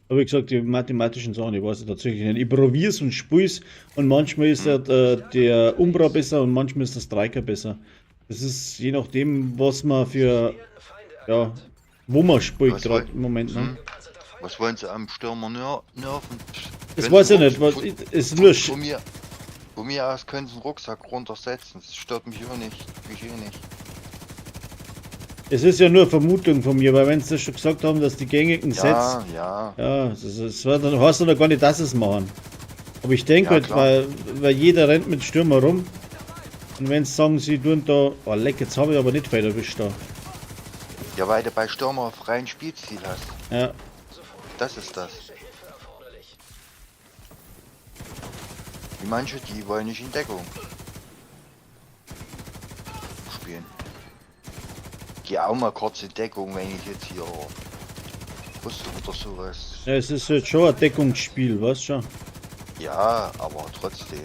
Aber wie gesagt, die mathematischen Sachen, ich weiß es tatsächlich nicht. Ich probier's und spiel's und manchmal ist der Umbra besser und manchmal ist der Striker besser. Das ist je nachdem, was man für, Feinde ja, erkannt. wo man spielt Was gerade woll- im Moment. Ne? Gepanzerter Feind. Was wollen sie am Stürmer nerven? Pff, Das können weiß sie ich nicht, was, ist nur, Von mir aus können sie einen Rucksack runtersetzen. Das stört mich auch nicht. Mich eh nicht. Es ist ja nur Vermutung von mir, weil wenn sie das schon gesagt haben, dass die gängigen Sets. Ja, ja. Ja, das wird dann, heißt dann gar nicht, dass sie es machen. Aber ich denke Ja, halt, klar. weil jeder rennt mit Stürmer rum. Und wenn sie sagen, sie tun da. Oh leck, jetzt habe ich aber nicht weiter erwischt da. Ja, weil du bei Stürmer freien Spielstil hast. Ja. Das ist das. Die manche, die wollen nicht in Deckung spielen. Geh auch mal kurz in Deckung, wenn ich jetzt hier Rüstung oder sowas. Ja, es ist halt schon ein Deckungsspiel, weißt schon. Ja, aber trotzdem.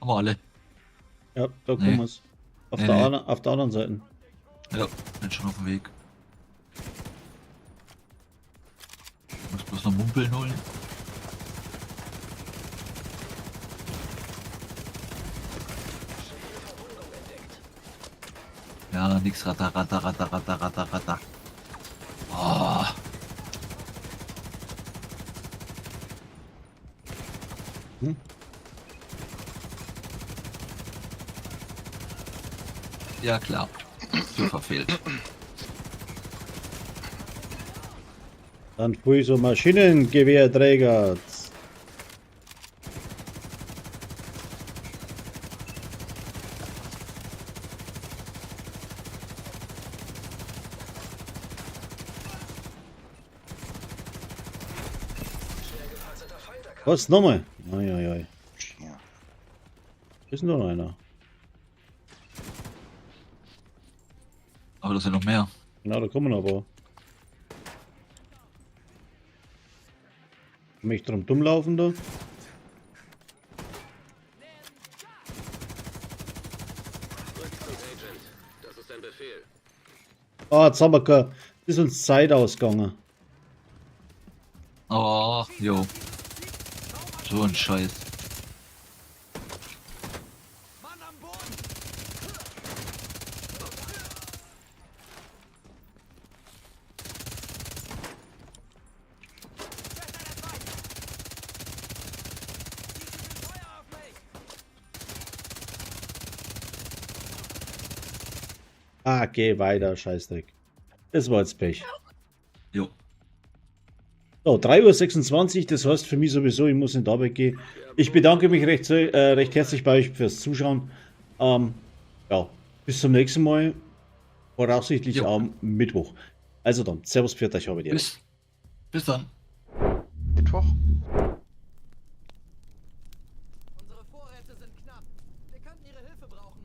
Haben wir alle. Ja, da Nee. kommen wir's. Auf, Nee, der nee. anderen, auf der anderen Seite. Ja, bin schon auf dem Weg. Muss bloß noch Mumpeln holen. Ja, nix ratter, ratter, ratter, ratter, ratter, ratter. Oh. Hm? Ja klar. Tür verfehlt. Dann früh so Maschinengewehrträger. Was nochmal? Oi, oi, oi. Ja. Ist denn da noch einer? Aber das sind noch mehr. Genau, da kommen aber. Mich drum dumm laufen da. Rückzug, Agent. Das ist ein Befehl. Ah, jetzt haben wir keine. Ist uns Zeit ausgegangen. Oh, jo. So ein Scheiß. Mann am Boden! Ah, geh weiter, Scheißdreck. Das war jetzt Pech. Jo. So, 3:26 Uhr, das heißt für mich sowieso, ich muss in die Arbeit gehen. Ich bedanke mich recht herzlich bei euch fürs Zuschauen. Ja, bis zum nächsten Mal. Voraussichtlich Jo. am Mittwoch. Also dann, Servus, pfiat euch, habe die Ehre. Bis dann. Mittwoch? Unsere Vorräte sind knapp. Wir könnten Ihre Hilfe brauchen.